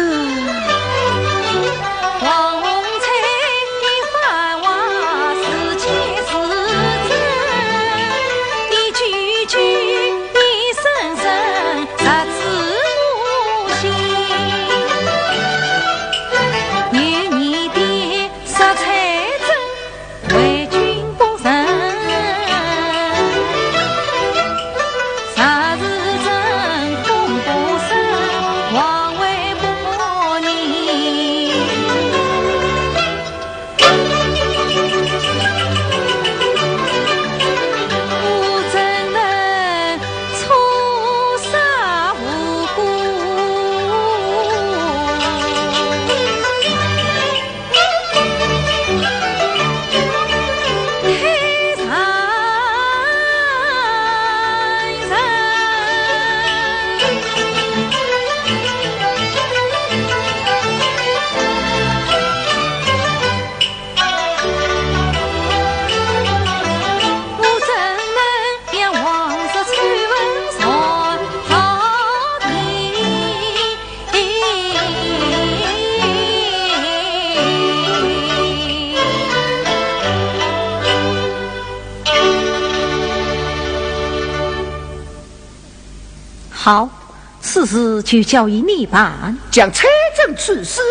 好，此事就交与你办。将采萍处死。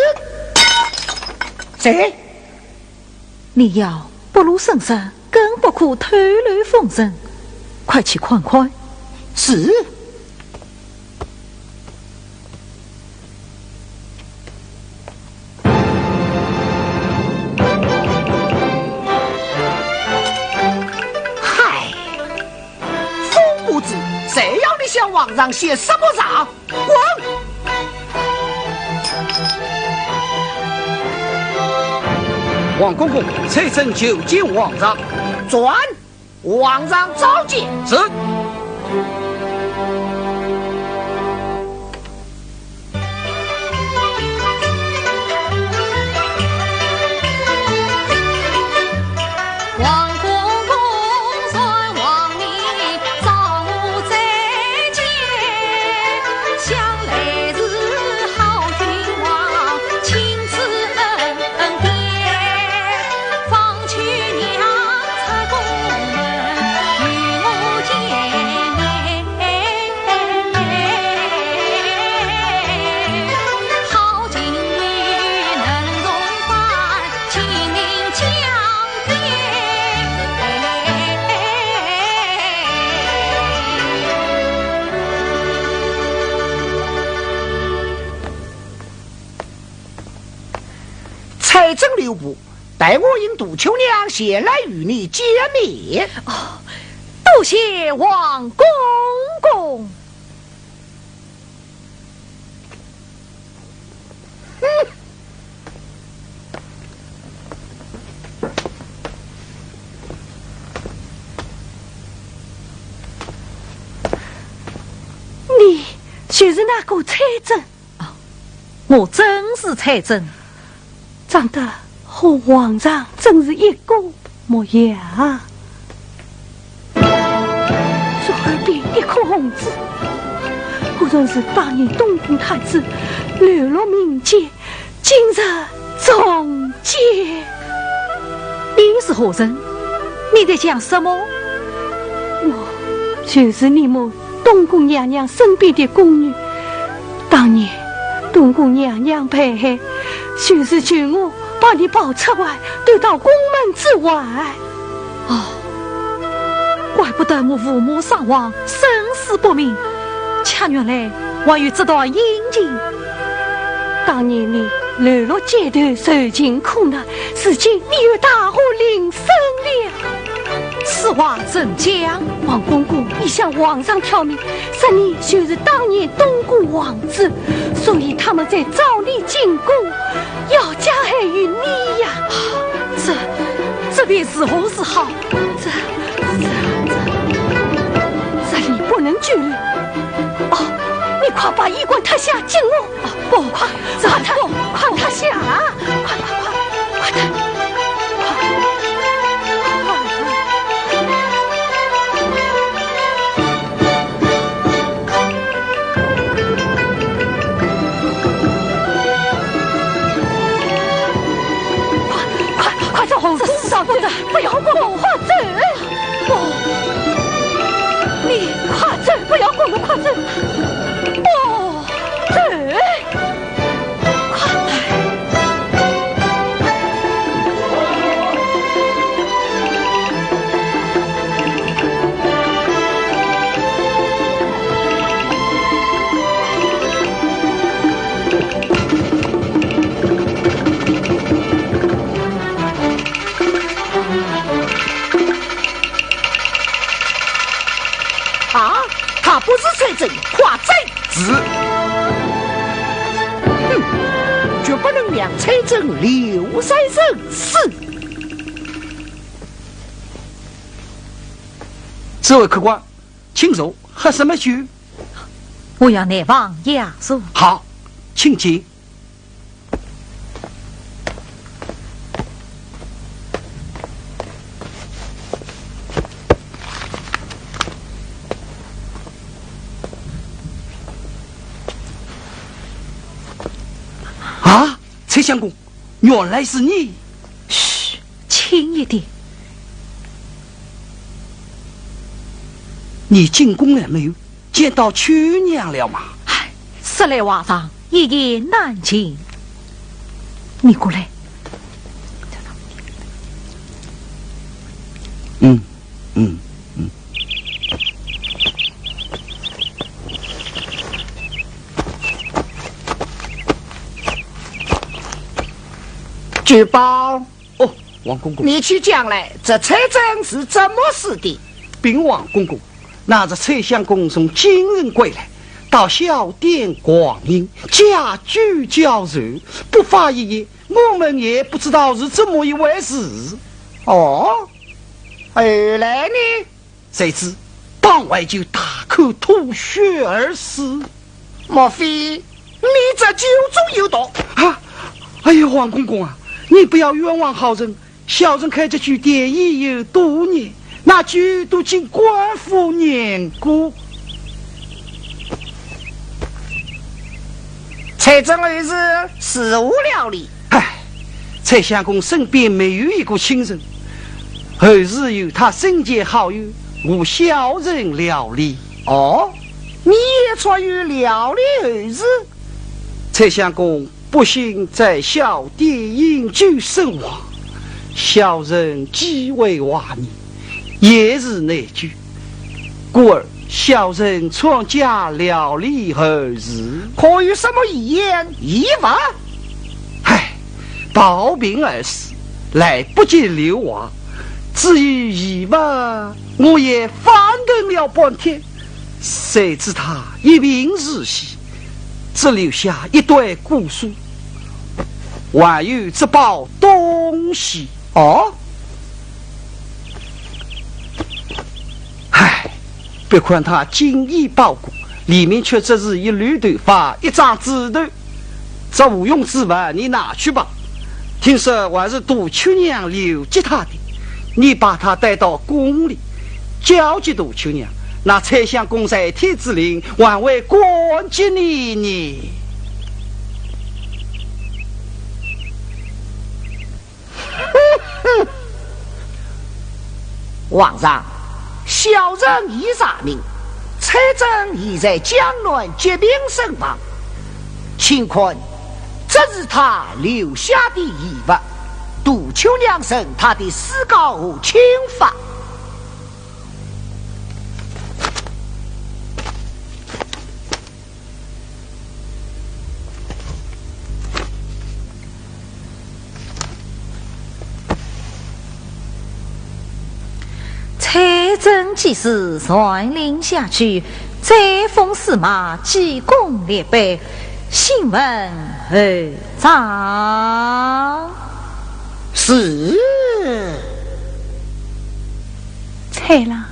谁？你要不露声色，更不可透露风声。快去看看。是。 嗨，疯婆子，谁要你向皇上献什么上？滚！王公公，采萍求见皇上。传！ 皇上召见。是。采萍留步，待我引杜秋娘前来与你见面。哦，多谢王公公。 你就是那个采萍？哦，我正是采萍。长得和皇上真是一个模样。左耳边一颗红珠，果然是当年东宫太子流落民间，今日重见。你是何人？你在讲什么？我就是你们东宫娘娘身边的宫女。当年东宫娘娘被害，就是求我把你抱出来，带到宫门之外。哦，怪不得我父母双亡，生死不明，却原来还有这段姻亲。当年你流落街头，受尽苦难，如今你又大祸临身了。此话怎讲？王公公已向皇上挑明，说你就是当年东宫皇子，所以他们才召你进宫，要加害于你呀。这，这便如何是好？这，这，这，这里不能久留。哦，你快把衣冠脱下，进宫。啊，不，快，快脱，快脱下，快，快，快，快脱，快，快。 快，快，快走！这是不得，不要管我，快走！不，你快走，不要管我，快走！不，走！快！ 啊，她不是采萍，快斩！是。哼，决不能让采萍留在人世。这位客官，请坐，喝什么酒？我要南方雅茶。好，请进。 啊，采相公，原来是你。嘘，轻一点。你进宫了没有？见到秋娘了吗？唉，说来话长，一言难尽。你过来。嗯，嗯，嗯。 聚宝。哦，王公公。你去讲来，这采萍是怎么死的？禀王公公，那日采相公从京城归来，到小店逛逛，家居交愁，不发一言，我们也不知道是怎么一回事。哦，后来呢？ 谁知傍晚就大口吐血而死。莫非你这酒中有毒？啊！哎呀，王公公啊，你不要冤枉好人，小人开这酒店已有多年，那酒毒竟官复原故。采萍后事如何料理？ 唉，采相公身边没有一个亲人，后事由他生前好友和小人料理。哦，你也参与料理后事？采相公不幸在小店饮酒身亡，小人极为怀念， 也是内疚，故而小人参加料理后事。可有什么遗言遗物？唉，暴病而死，来不及留话，至于遗物，我也翻腾了半天，谁知他一病逝世，只留下一堆古书，还有这包东西。哦？ 唉，别看他锦衣宝裹，里面却只是一缕头发、一张纸头。这无用之物你拿去吧，听说还是杜秋娘留给他的，你把它带到宫里，交给杜秋娘，那宰相公在天之灵还会感激你呢。皇上，小人已查明，采萍已在江南疾病身亡。请看，这是她留下的遗物，杜秋娘送她的诗稿和青花。 采萍寄诗传令下去，载风驷马，记功立碑，信问候召。是。采郎，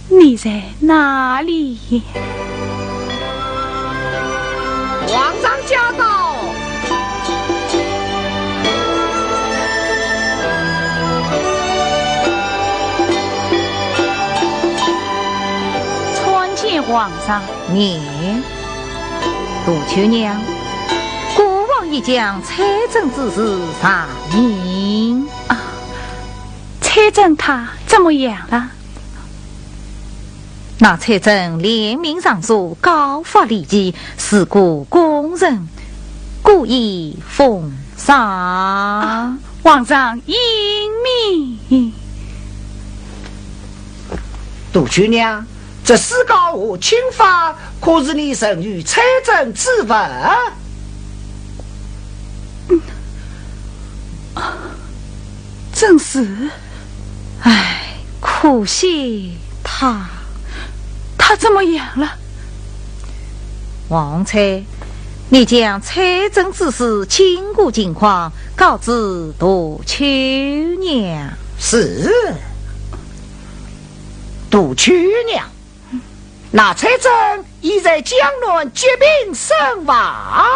你在哪里？皇上驾到！参见皇上。免。杜秋娘，孤王已将采萍之事查明。啊，采萍她怎么样了？ 那采萍联名上书，告发李绩，是个宫人，故意奉上。皇上英明。杜秋娘，这诗稿和青花可是你赠与采萍之物？正是。 唉，可惜她。她怎么样了？王采，你将采萍之事经过情况告知杜秋娘。是。杜秋娘，那采萍已在江南疾病身亡。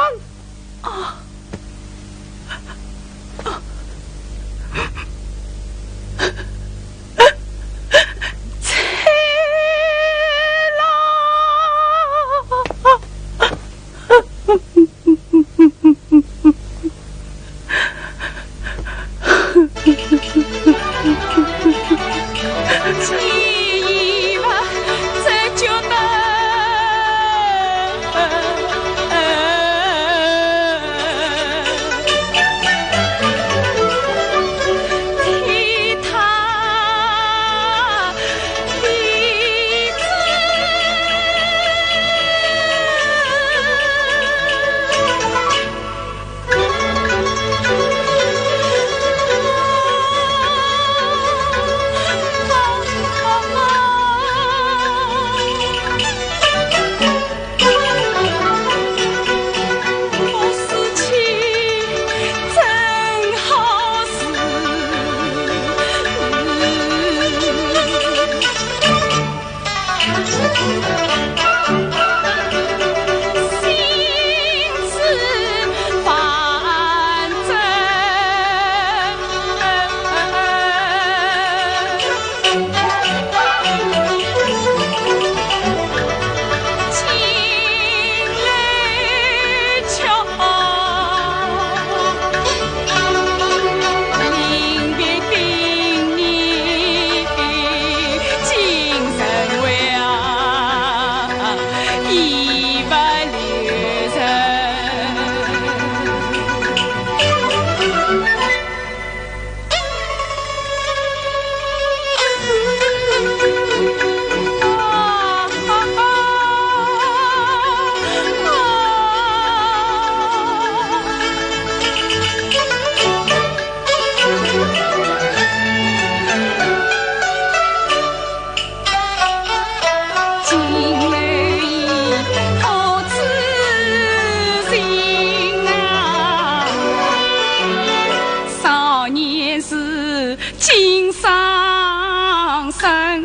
金山山，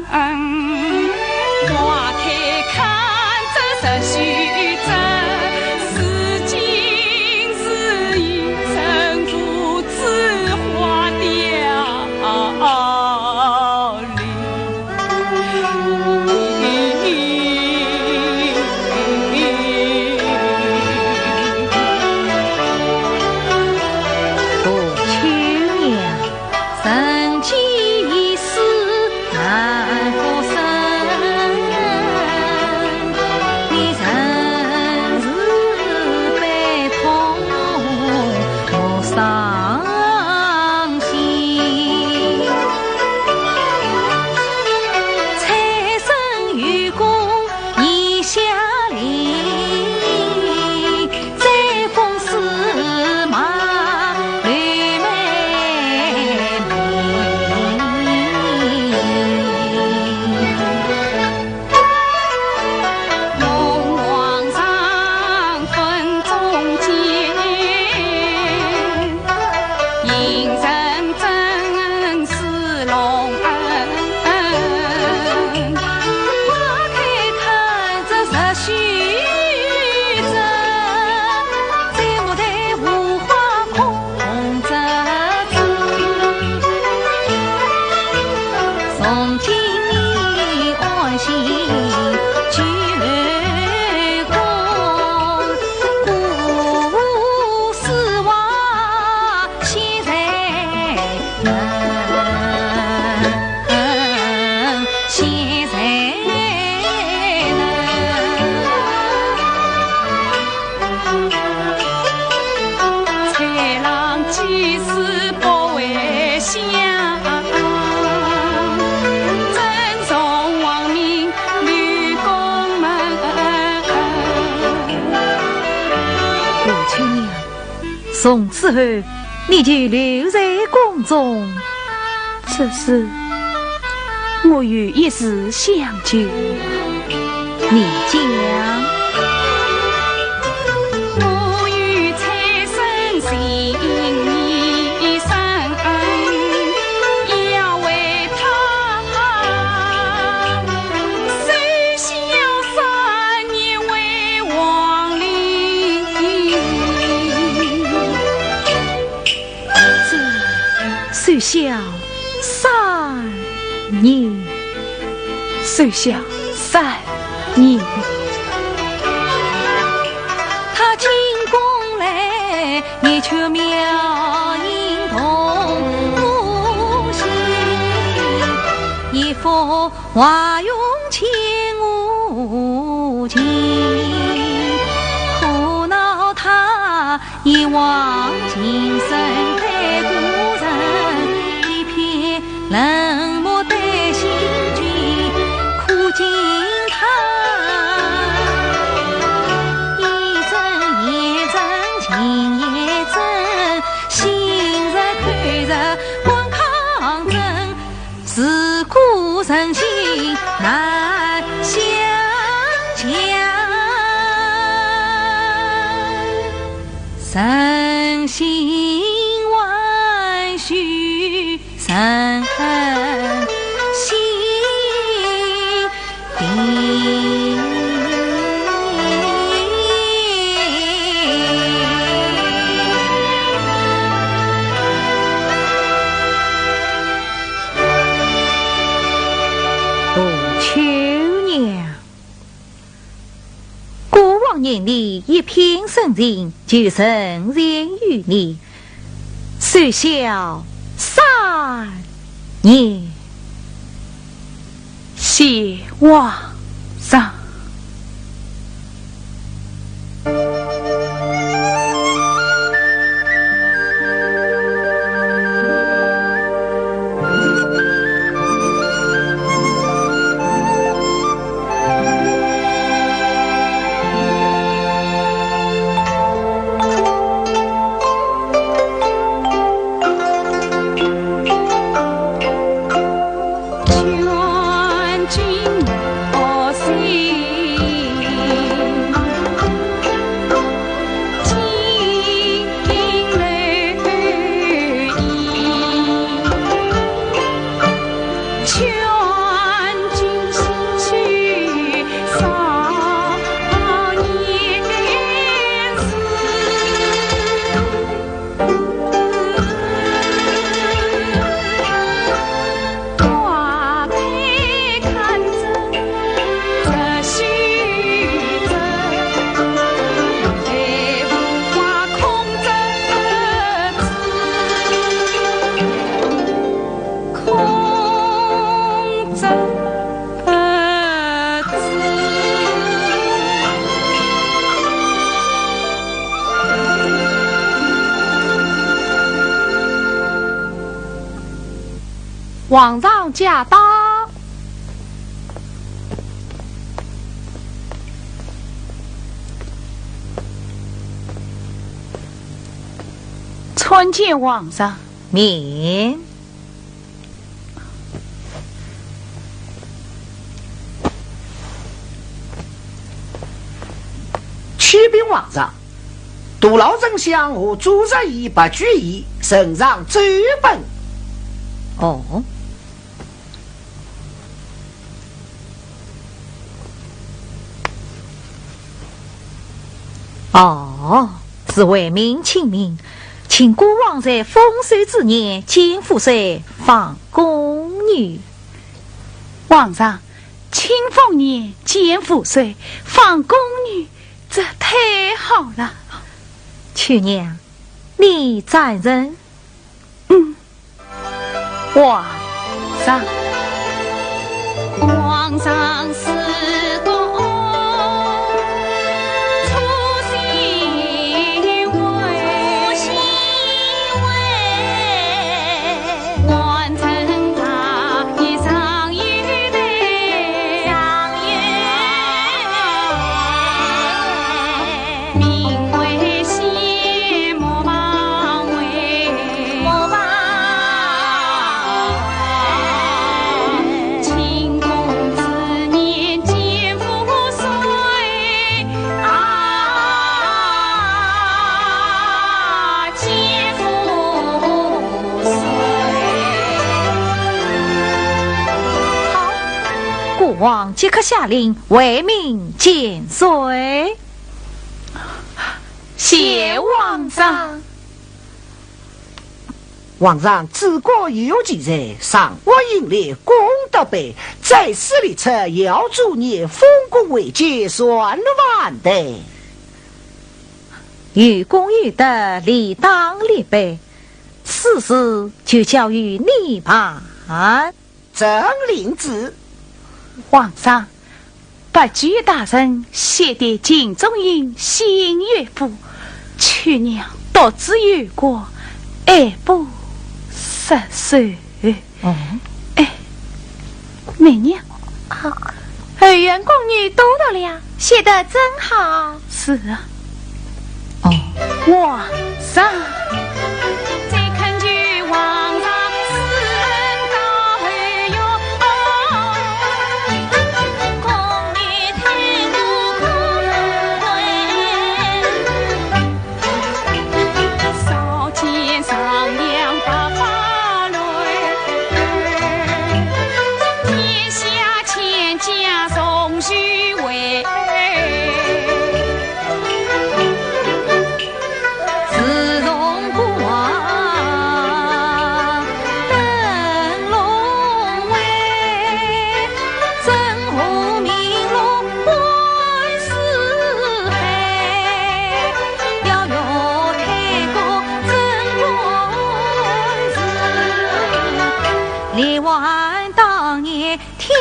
花开堪折直须折，如今人间世难复生，你曾是悲痛莫伤心。财神与共 一下里，再逢司马刘备明。凤凰上分中间，行人真是龙恩。 花开堪折直须折，摘木头无花空折枝。从今你安心就好，故事话 现在能，现在能。才郎几时不回乡，正从王命刘公门。母亲呀， 从此后，你就留在宫中。这是我有一事相求。你讲。我与财神情意深，要为他守孝三年为王令。 这，守孝三年。守孝三年。他进宫来，一曲妙音动心，一幅 画用千古情，苦恼他一往情深待故人，一片冷漠待新君，苦尽他。一阵也真，情也真，心热口热官抗争， 自古人心难相将，人心万绪人心定。 杜秋娘，过往年里一片深情，就深陷于你，守孝三年。谢皇上。皇上驾到。参见皇上。免。启禀皇上，杜老丞相和左拾遗白居易呈上奏本。哦。 哦，是为民请命，请孤王在丰收之年见富帅、访宫女。皇上，清丰年见富帅、访宫女，这太好了。秋娘，你赞成？嗯。 皇上。皇上赐公初心为，初心为，完成大业尚有待，尚有待。名为先莫忘为，莫忘为。清丰之年见富帅啊，见富帅。好，孤王即刻下令为民建帅。 谢皇上。皇上至高有其才，赏罚英烈，功德倍，再赐列车，耀祖爷丰功伟业，传万代。有功有德，理当列碑，此事就交与你办。 臣领旨。皇上，白居易大人写的《镜中音》新乐府，秋娘独自游过，爱不释手。哦。哎，梅娘。啊。后院宫女都到了，写得真好。是啊。 哦。皇上。再恳求皇上赐恩高后院，宫女太多可贵，少见上阳八八楼，天下千家重聚会。 自从孤王登龙位，震虎鸣龙冠四海，耀耀开国贞观时，力挽当年 天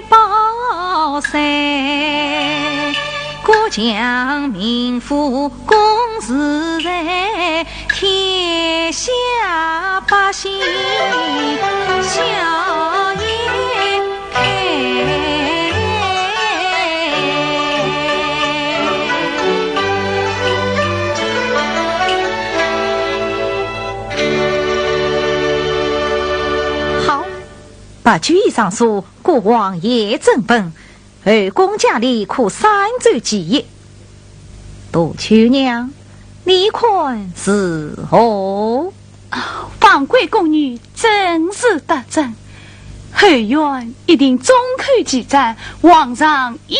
宝岁，国将民富公自在，天下百姓笑颜开。好，白居易上书，孤王也准本， 后宫佳丽可三奏其一。杜秋娘，你看如何？啊，访贵宫女真是得正，后院一定众口齐赞，皇上英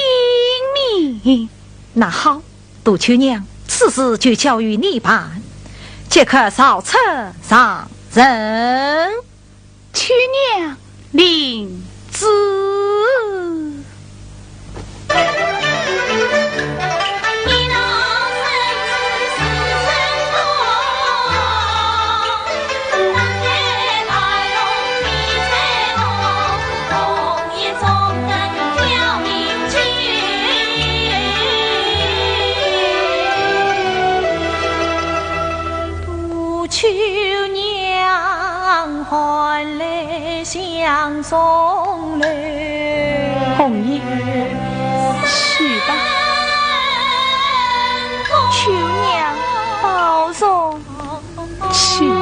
明。那好，杜秋娘，此事就交与你办，即刻造册上呈。 秋娘领旨。红衣，去吧。求娘保重，去吧。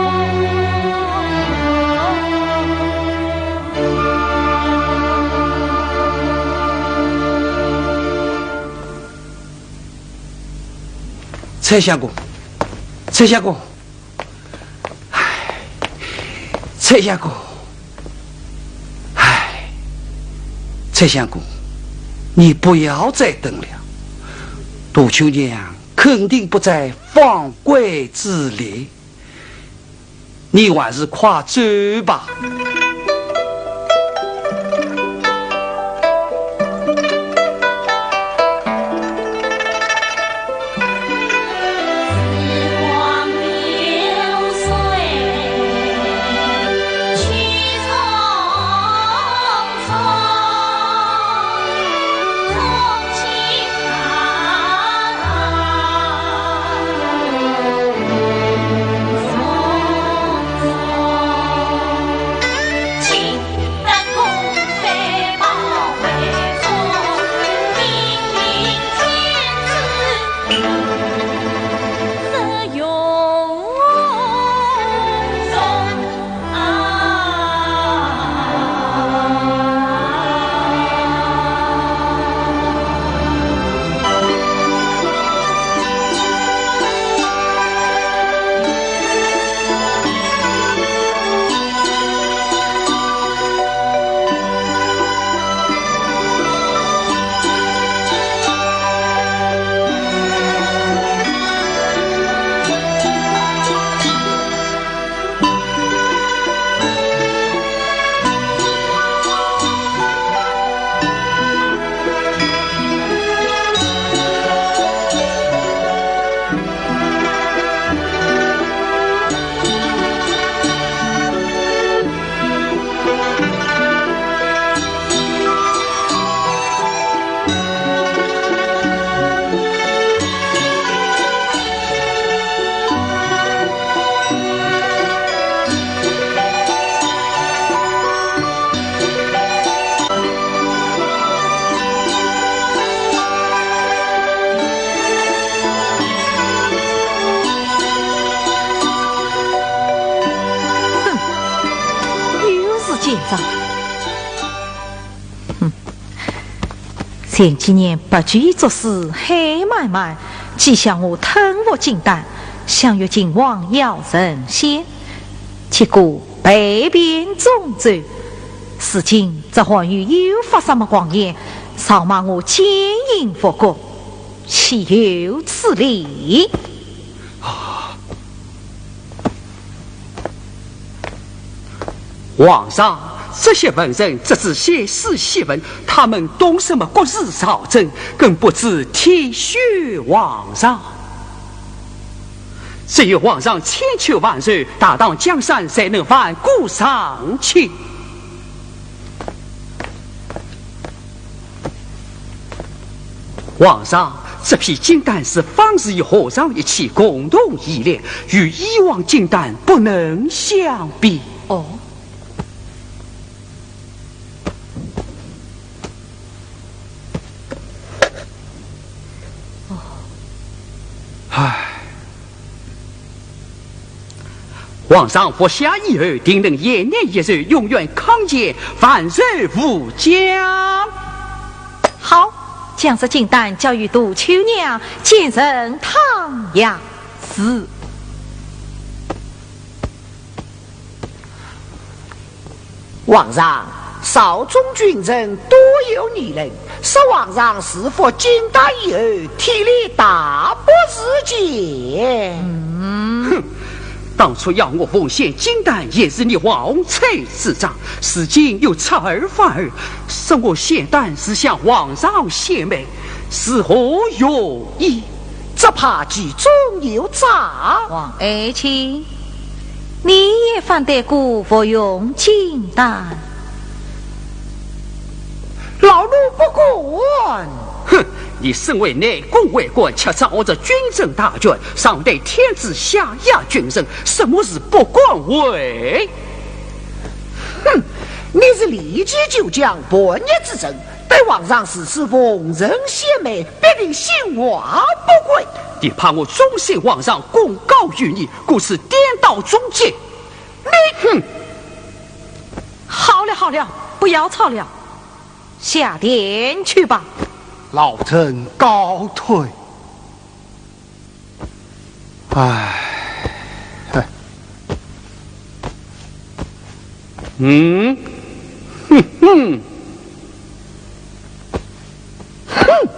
蔡相公，蔡相公。 唉，蔡相公，唉，蔡相公，你不要再等了。杜秋娘肯定不在方闺之列，你还是快走吧。哼，又是奸商。哼，前几年白居易作诗《黑漫漫》，既向我吞服金丹，想欲进王爷成仙，结果 被骗中州，如今这韩愈又发什么狂言，笑骂我奸淫复国，岂有此理！啊！皇上，这些文人只知写诗戏文，他们懂什么国事朝政，更不知体恤皇上。 只有皇上千秋万寿，大唐江山才能万古长青。皇上，这批金丹是方士与和尚一起共同提炼，与以往金丹不能相比。哦。 唉。皇上服下以后，定能延年益寿，永远康健，万寿无疆。好，将这金丹交与杜秋娘，建成汤药寺。 皇上，朝中君臣多有议论，说皇上是服金丹以后，体力大不如前。嗯。哼，当初要我奉献金丹，也是你王后主张，如今又出尔反尔，说我献丹是向皇上献媚，是何用意？ 只怕其中有诈。王爱卿，你也反对过服用金丹？老奴不敢。哼，你身为内宫为官，却掌握着军政大权，上对天子，下压群臣，什么是不敢为？哼！你是骊骑九将，叛逆之人，对皇上如此奉承献媚，必定心怀不轨。你怕我忠心皇上，功高于你，故此颠倒忠奸？你，哼！好了，好了，不要吵了，下殿去吧。老臣告退。唉，唉。嗯？哼哼。哼！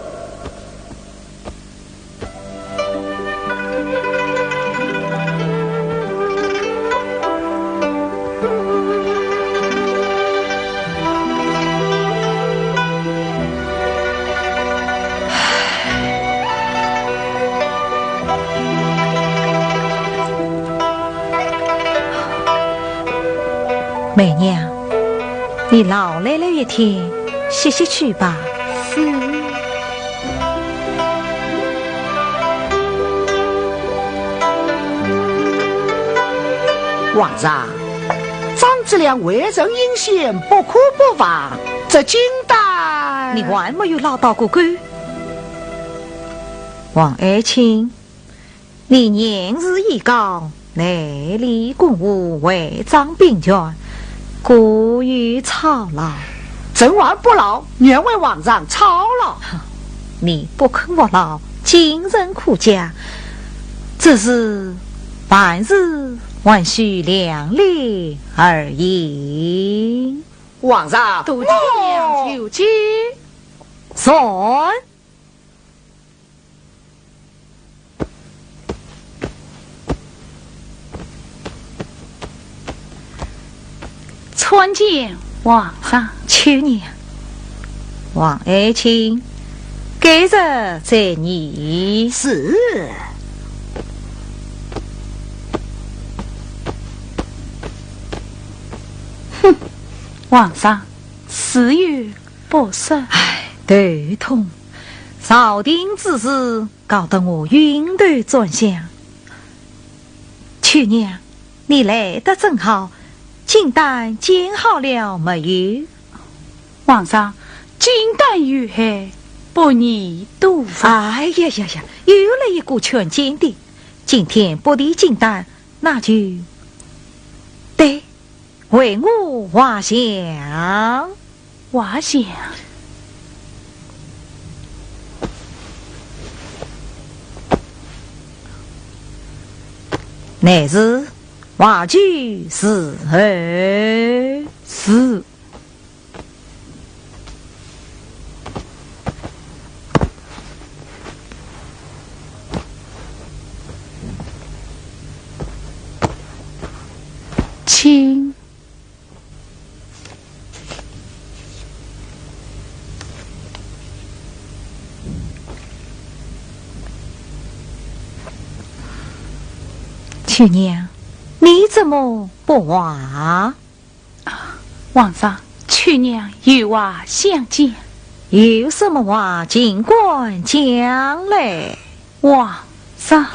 梅娘，你劳累了一天，歇歇去吧。是。皇上，张子良为人阴险，不可不防，这金丹……你还没有捞到个够。王爱卿， 你年事已高，内里公务，违章并权，过于操劳。朕还不劳，愿为皇上操劳。哼，你不肯服劳，今日可嘉，只是办事还需量力而行。皇上，多谢娘舅见。参见皇上。秋娘，王爱卿，改日再议。是。哼，皇上，事有不说。唉，头痛。朝廷之事 搞得我晕头转向。秋娘，你来得正好，金丹煎好了没有？皇上，金丹有害，不宜多服。哎呀呀呀，又来一个劝奸的。今天不提金丹，那就……对， 为我画像。画像？乃是画具伺候。是。 请。秋娘，你怎么不画？ 皇上，秋娘有话相讲。有什么话，尽管讲来。皇上。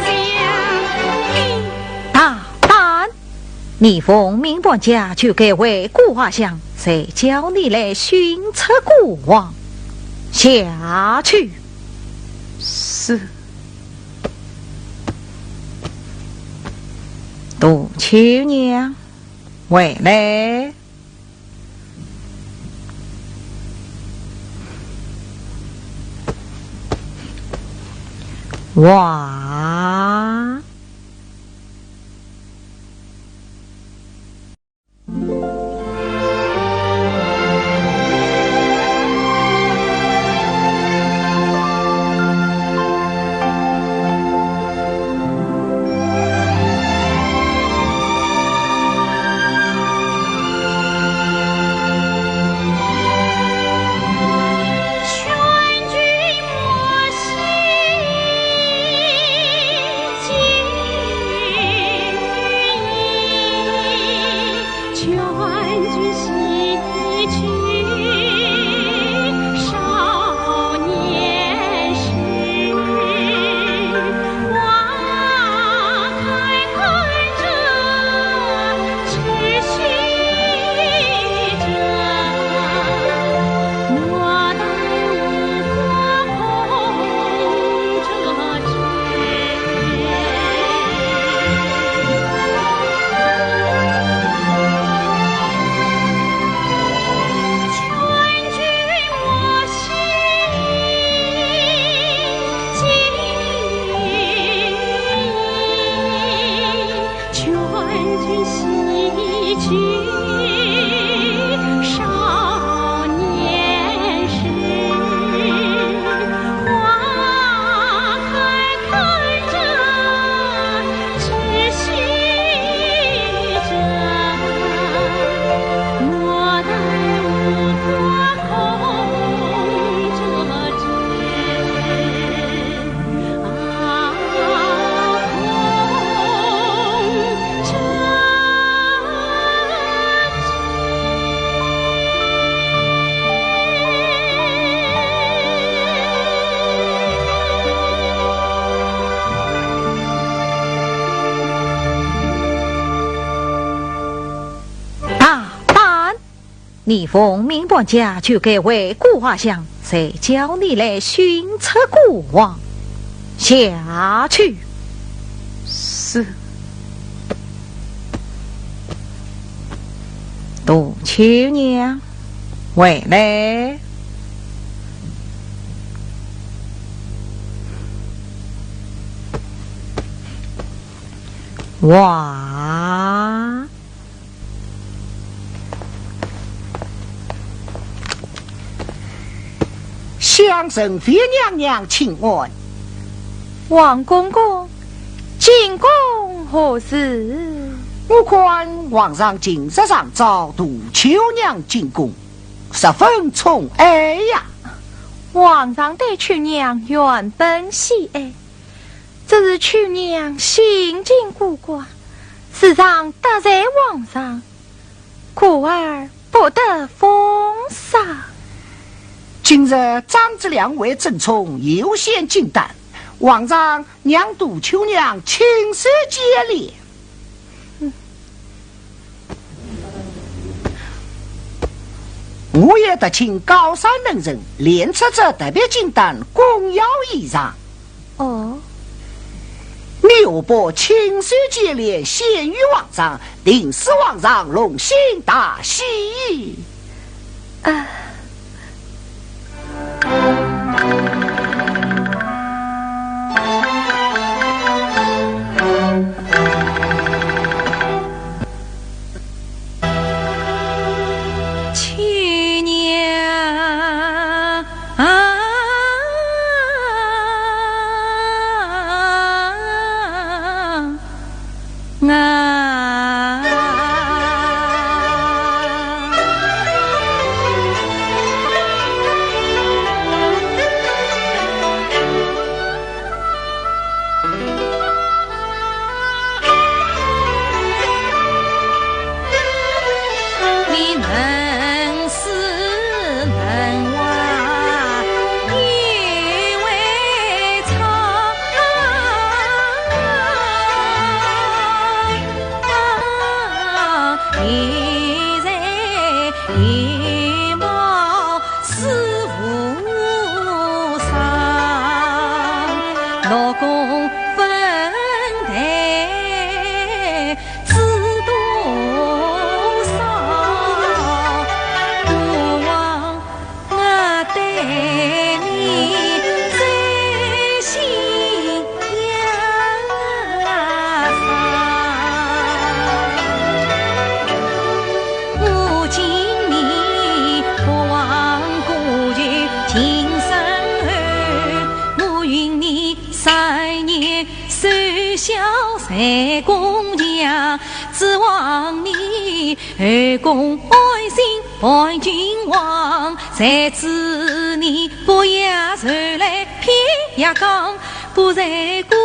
对呀。大胆！你奉命搬家去给回顾画像，谁叫你来寻出过往？下去。是。杜秋娘，回来。 哇！大胆！ 你奉命搬家去给回顾画像，谁叫你来寻出过往？下去。是。杜秋娘，回来。哇！ 向珍妃娘娘请安。王公公，进宫何事？我看皇上近日常召杜秋娘进宫，十分宠爱呀。皇上对秋娘原本喜爱，只是秋娘性情古怪，时常得罪皇上，故而 不得风骚。今日张子良为争宠又献金丹，皇上让杜秋娘亲手接连。我也特请高山能人炼制这特别金丹，供药以上。 哦。你何不亲手接连，献与皇上，定使皇上龙心大喜。啊。是王你后宫爱新伴君王，谁知你不要受来偏要讲，不在古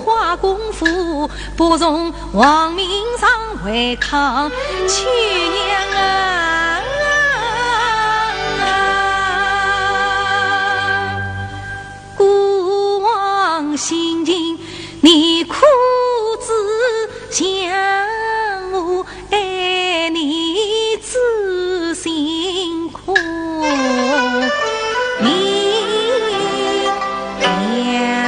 花功夫，不从王命上违抗，去娘啊！孤王心情，你可知向我爱你之心苦？你呀。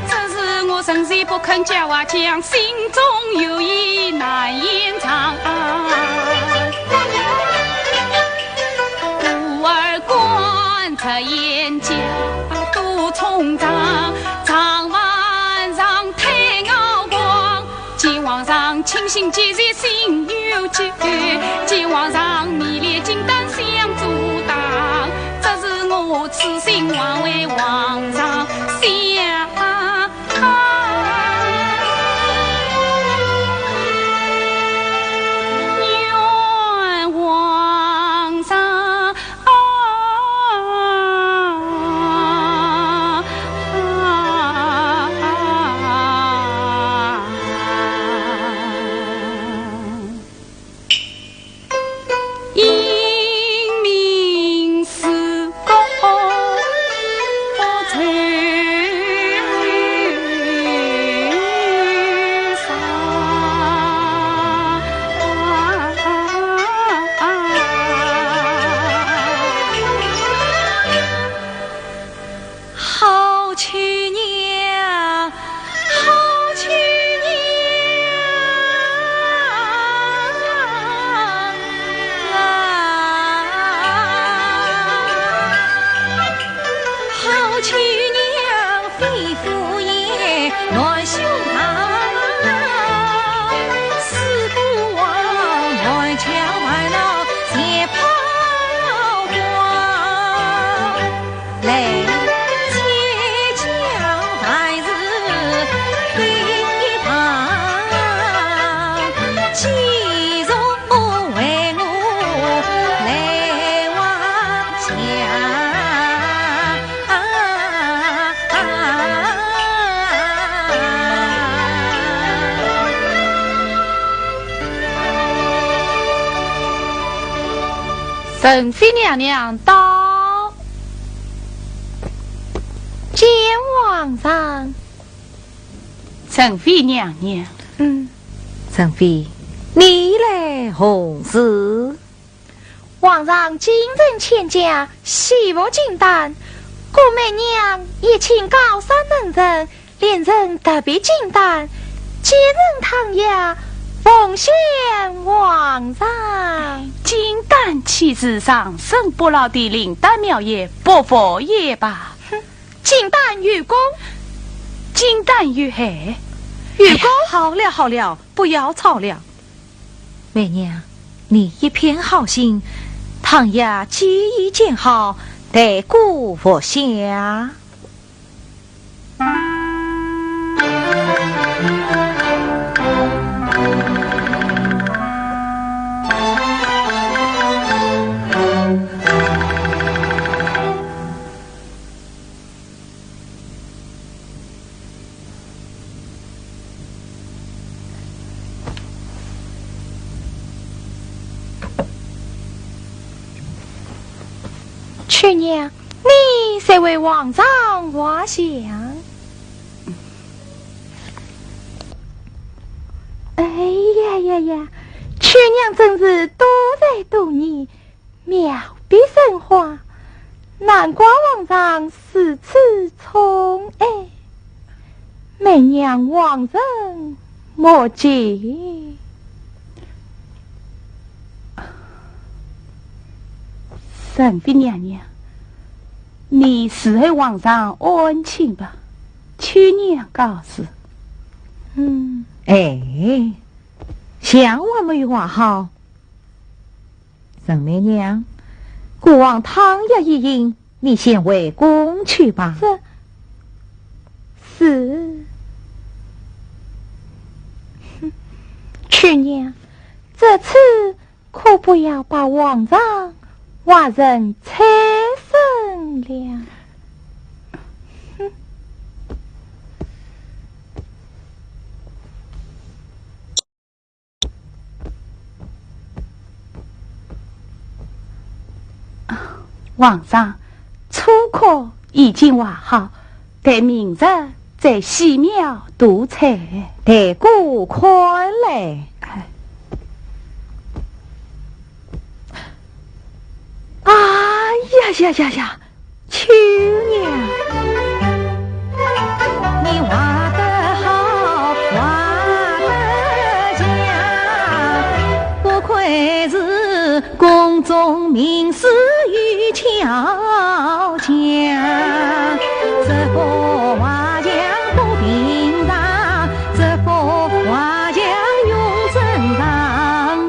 这是我深情不肯交啊，将心中有意难言长。故而观察眼角多冲撞，长晚上太熬光。见皇上清醒，即是心有急。见皇上迷恋金丹想阻挡，这是我痴心枉为皇上想。 好去娘，好去娘啊！好去娘，飞虎也乱胸膛，四顾望，乱枪乱刀全抛光。 来，姐姐还是另一旁，继续为我来望想。 珍妃娘娘到。见皇上。珍妃娘娘。嗯。珍妃，你来何事？皇上今日千家，喜服金丹，顾媚娘也请高山门人 连人特别金丹，皆赠汤药奉献皇上。金丹岂是长生不老的灵丹妙药，不服也罢。哼，金丹有功，金丹有害。有功？好了好了，不要吵了。媚娘，你一片好心，汤药既已煎好，待孤服下。九娘，你在为皇上画像？哎呀呀呀，九娘真是多才多艺， 妙笔生花，难怪皇上如此宠爱。每年皇恩莫及。珍妃娘娘，你伺候皇上安寝吧，九娘告辞。嗯。哎，像话没有话好。 陈美娘，孤王汤药已饮，你先回宫去吧。这，是。哼，九娘，这次可不要把皇上画成畜生了。哼。 皇上，初科已经画好，待明日再细描涂彩。待孤看来。哎呀呀呀呀！ 九娘。你画得好，画得像，不愧是宫中名师有巧匠。这幅画像不平常，这幅画像用真材，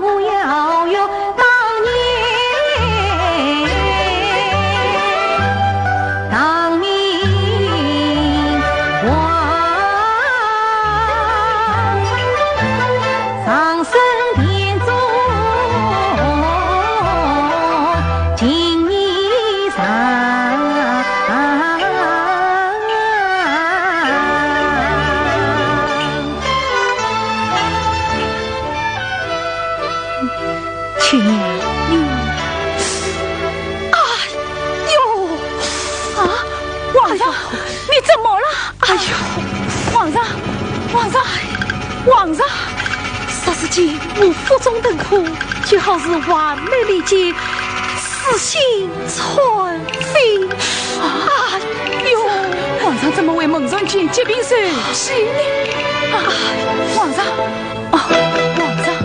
我要用 当年唐明皇，长生殿中金衣裳。 九娘，你……哎呦，啊，皇上，哎呦，你怎么了？哎呦，皇上，皇上，皇上，霎时间我腹中疼苦，就好似画眉离间，似心穿肺。哎呦，皇上怎么会猛然间急病受气呢？啊，皇上， 啊，皇上，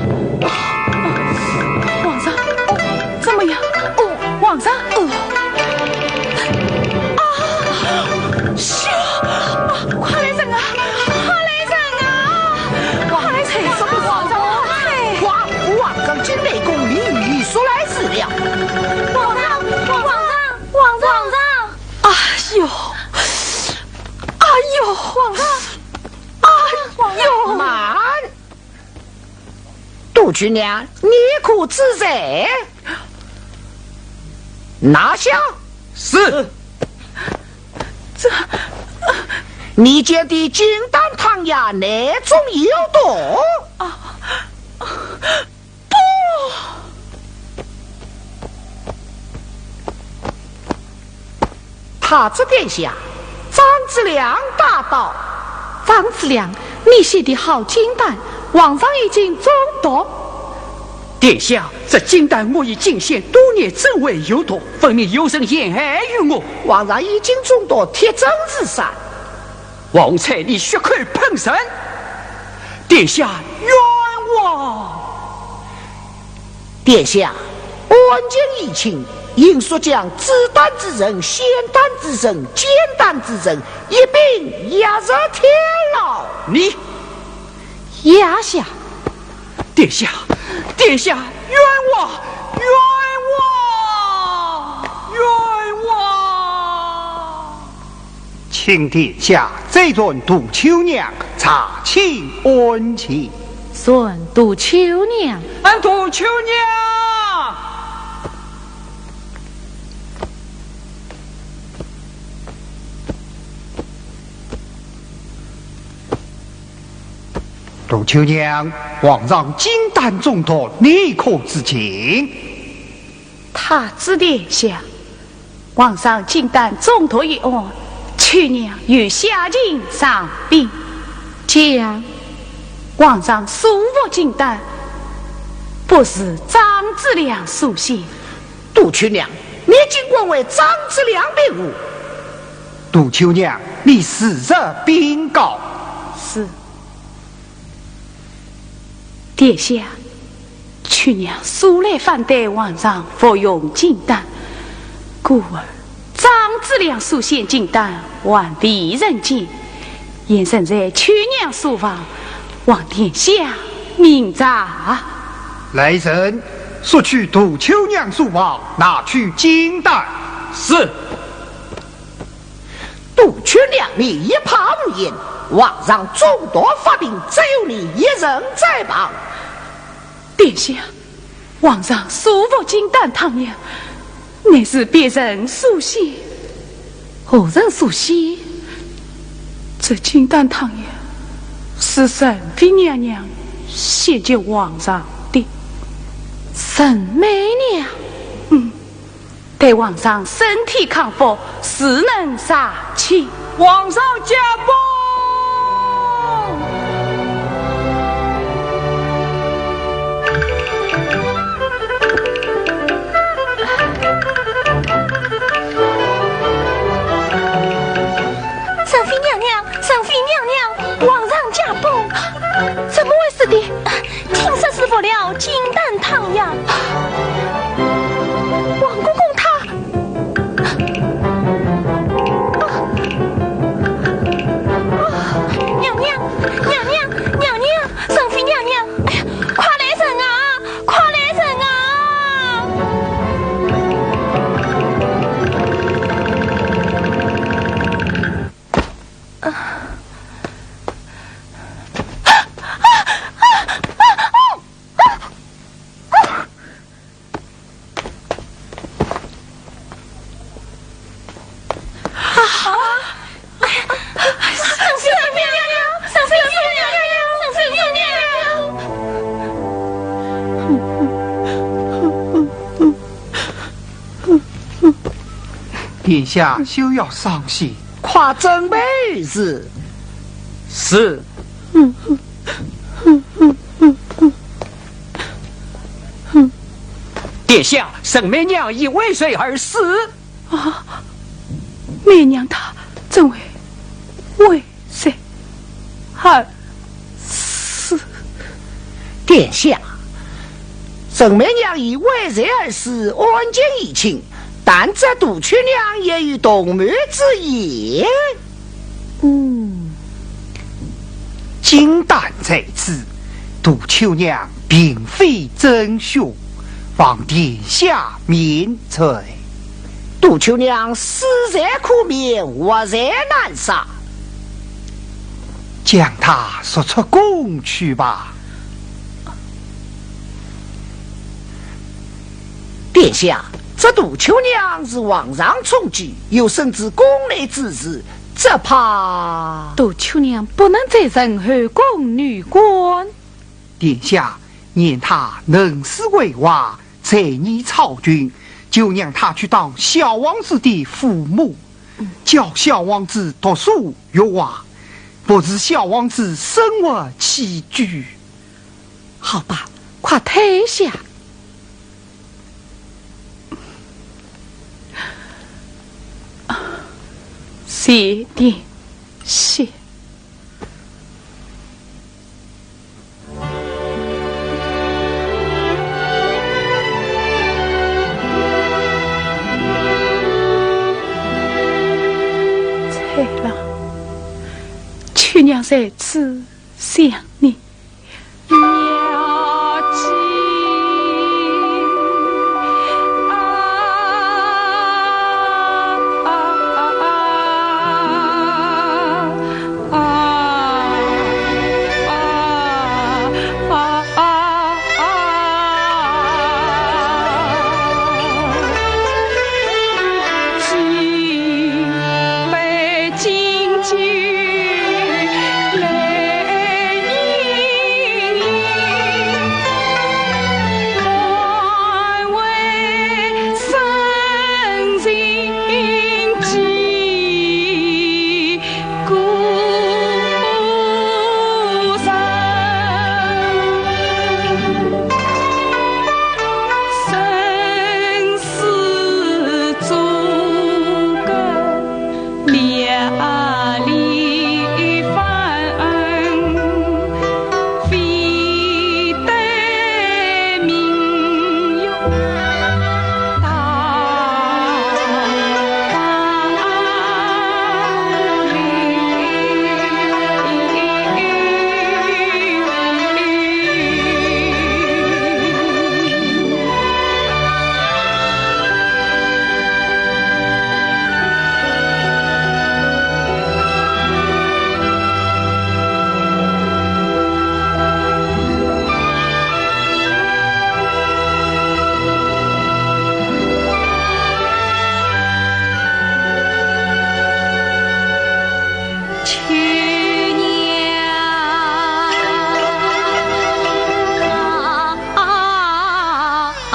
啊，皇上，哦，怎么样？哦，皇上，哦，啊，咻，啊，快来人啊，快来人啊，快来人啊！皇上，皇上，快来！哇，皇上，金内宫里有说来迟了。皇上，皇上，皇上，皇上！哎呦，哎呦，皇上！ 哎呦！慢！杜秋娘，你可知罪？拿下！是。这……你煎的金丹汤药，内中有毒。啊，不！ 太子殿下，张之亮大到。张之亮，你写的好金丹，皇上已经中毒。殿下，这金丹我已进献多年，怎会有毒？分明有人陷害于我。皇上已经中毒，铁证如山。 王才，你血口喷人，殿下冤枉！殿下，案情已清，应速将制丹之人、献丹之人、煎丹之人一并押入天牢。你……押下！殿下，殿下，冤枉，冤枉，冤枉！ 请殿下再传杜秋娘查清案情。传杜秋娘。传杜秋娘。杜秋娘，皇上金丹中毒，你可知情？ 太子殿下，皇上金丹中毒一案，秋娘有下情上禀。讲。皇上素服金丹，不是张子良所献。杜秋娘，你竟敢为张子良辩护？杜秋娘，你自实禀告。是。殿下， 秋娘素来反对皇上服用金丹，故而张子良所献金丹还未人见，现身在秋娘书房，望殿下明察。来人，速去杜秋娘书房，拿去金丹。是。 杜秋娘面一派胡言，皇上中毒发病，只有你一人在旁。殿下，皇上素服金丹汤药，乃是别人所献。何人所献？这金丹汤药是圣妃娘娘献给皇上的。圣妃娘？嗯。 待皇上身体康复，自能查清。皇上驾崩！圣妃娘娘，圣妃娘娘，皇上驾崩！怎么回事的？听说是服了金丹汤药。皇公公他…… 啊！啊！娘娘，娘娘，娘娘，圣妃娘娘，哎呀，快来人啊，快来人啊！ 殿下休要伤心，快准备。是。是。 殿下，沈媚娘已为谁而死？啊，媚娘她怎会为谁而死？殿下，沈媚娘已为谁而死，案情已清，但这杜秋娘也有同谋之嫌。 嗯。金丹在此，杜秋娘并非真凶，望殿下明鉴。杜秋娘死罪可免，活罪难赦。将她速出宫去吧。殿下，这杜秋娘是皇上宠姬，又深知宫内之事， 只怕……杜秋娘不能再任后宫女官。殿下念她能诗会画，才艺超群，就让她去当小王子的父母，教小王子读书学画，服侍小王子生活起居。好吧，快退下。 谢殿下。翠兰，秋娘在此想你。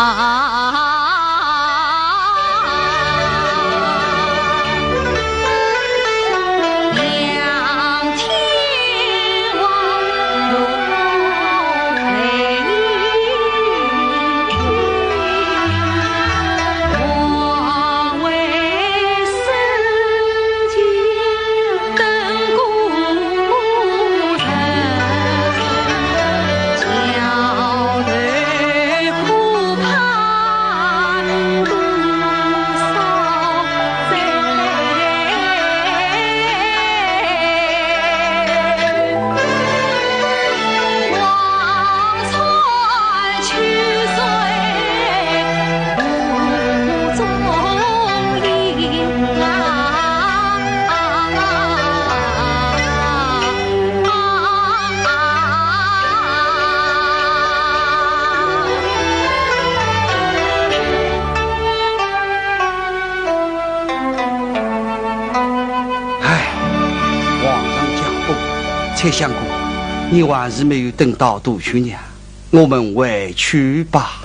唉，皇上驾崩，蔡相公，你还是没有等到杜十娘，我们回去吧。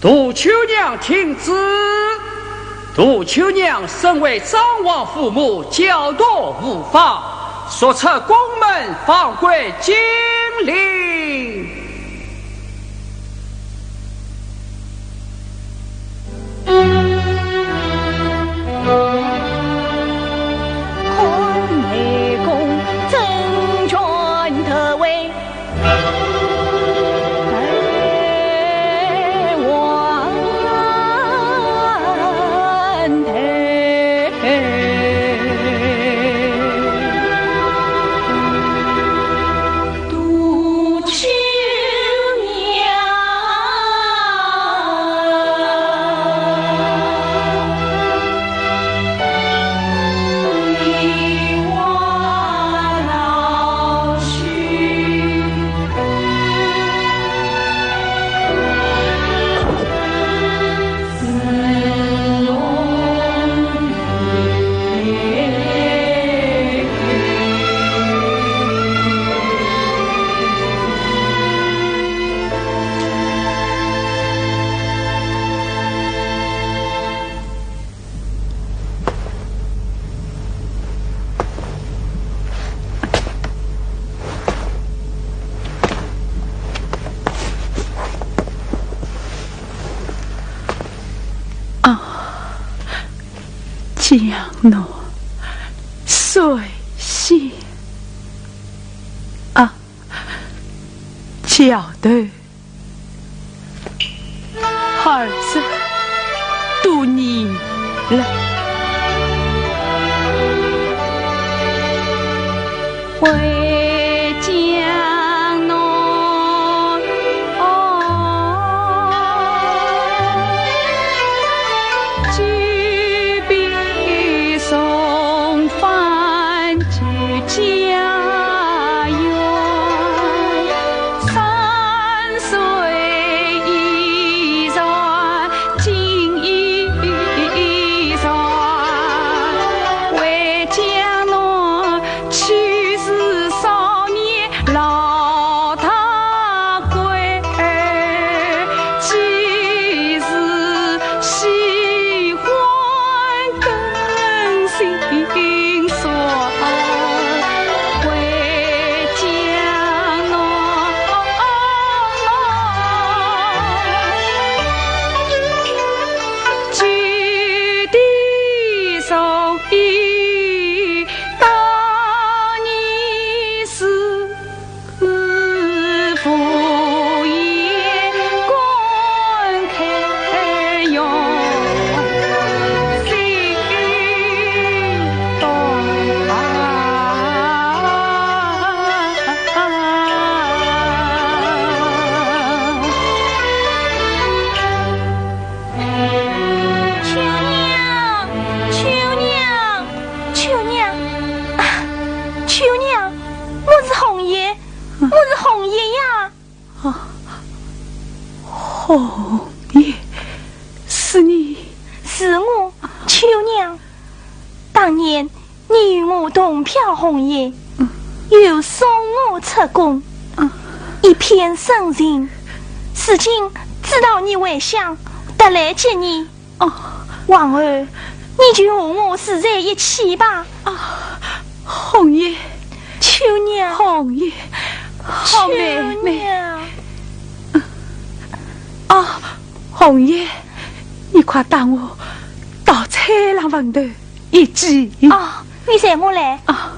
杜秋娘听旨。杜秋娘身为张王父母，教导无方，速出宫门，放归金陵。啊，江南水仙啊，桥头二十多年了。回江南，哦，举杯重返旧家园。 山水依然，景亦依然，回江南，去时少年老大归，几时喜欢更新 秋娘，秋娘，秋娘，啊，秋娘，我是红叶，我是红叶呀。 啊，红叶，是你？是我，秋娘。当年你与我同漂红叶，又送我出宫，一片深情。如今知道你回乡，特来接你。 哦，皇后，你就和我住在一起吧。啊，红叶。秋娘。红叶，好妹妹。秋娘。啊，红叶，你快带我到翠兰坟头一祭。啊， 你随我来。啊。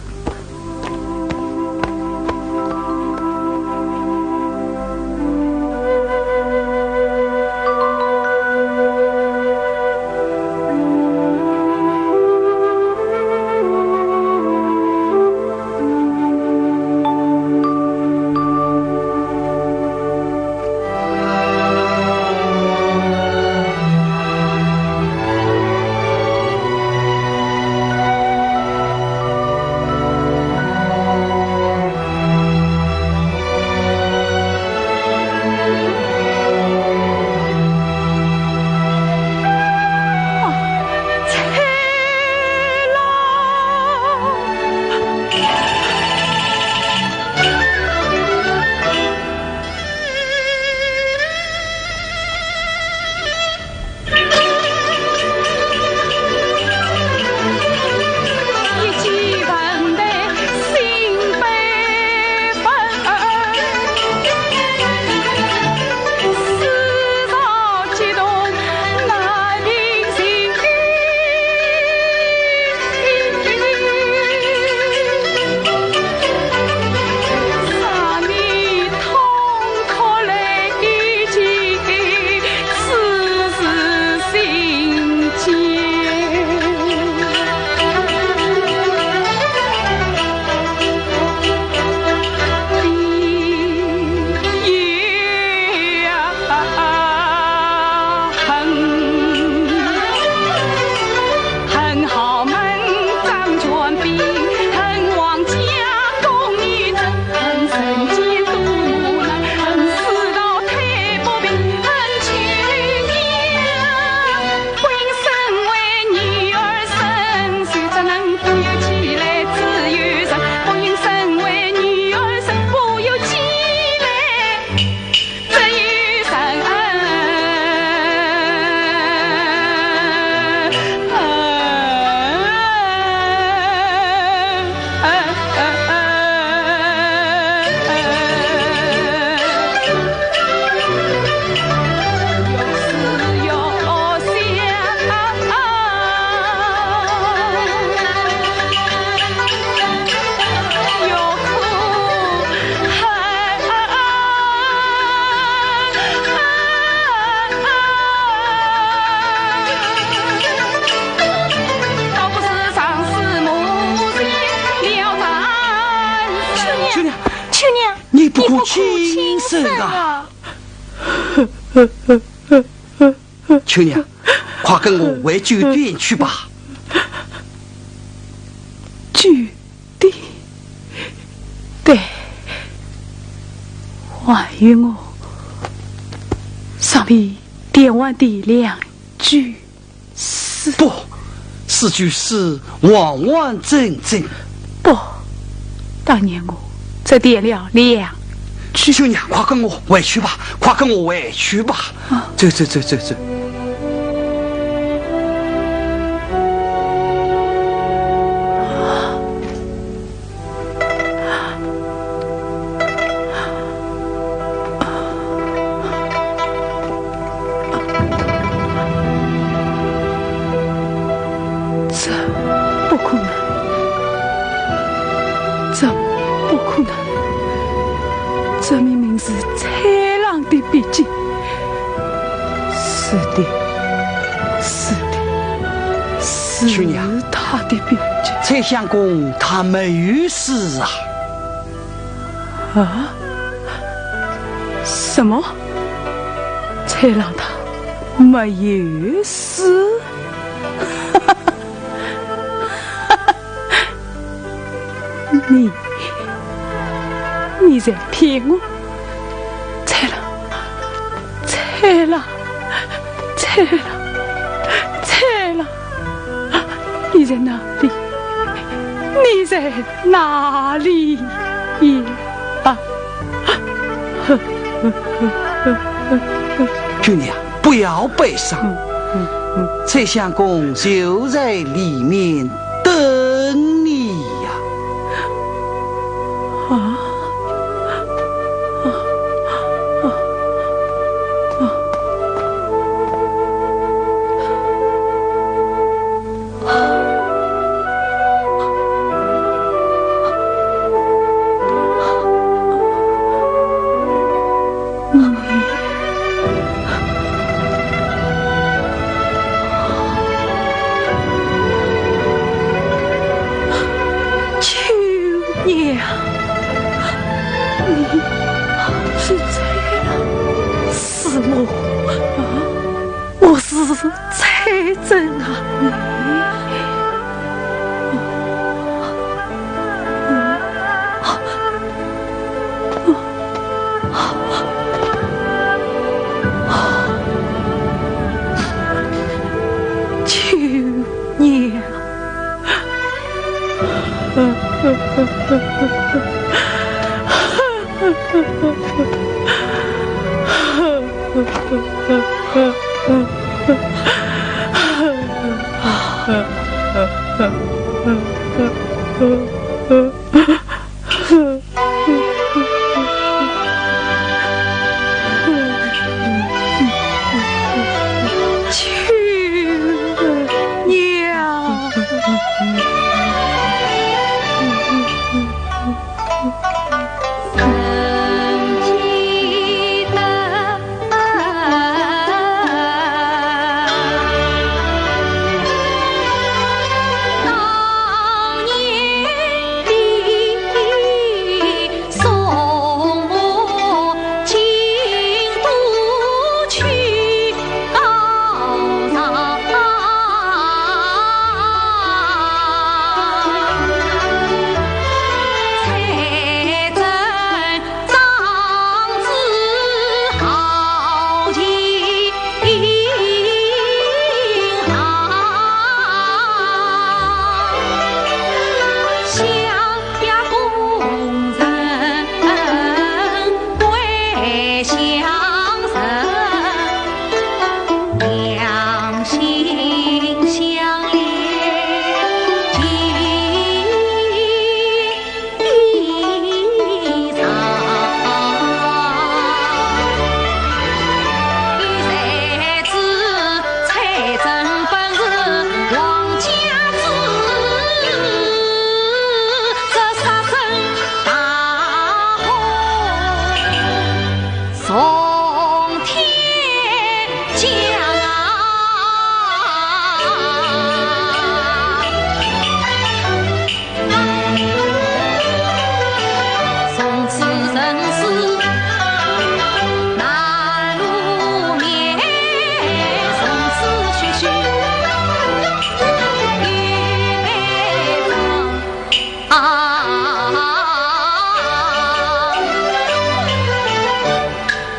亲生啊！秋娘，快跟我回酒店去吧。酒店？对，还有我上面电话的两句诗。不，四句诗完完整整。不，当年我只点了两句。秋娘，快跟我回去吧，快跟我回去吧。啊。走走走走走。这不可能，这不可能，这明明是蔡郎的笔迹。是的，是的，是秋娘，他的笔迹。蔡相公他没有死啊。 啊？什么？蔡郎他没有死？你，你在骗我！蔡郎，蔡郎，蔡郎，蔡郎，你在哪里？你在 哪里呀？秋娘，不要悲伤，蔡相公就在里面等你呀。啊？秋娘，你是这样，是我啊。 我是蔡珍啊。秋娘。 秋娘。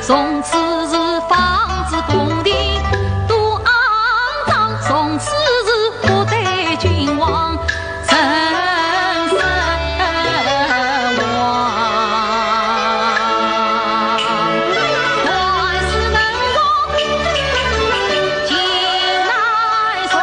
从此是房子宫廷都肮脏，从此是不得君王人生王。万事能够尽难容。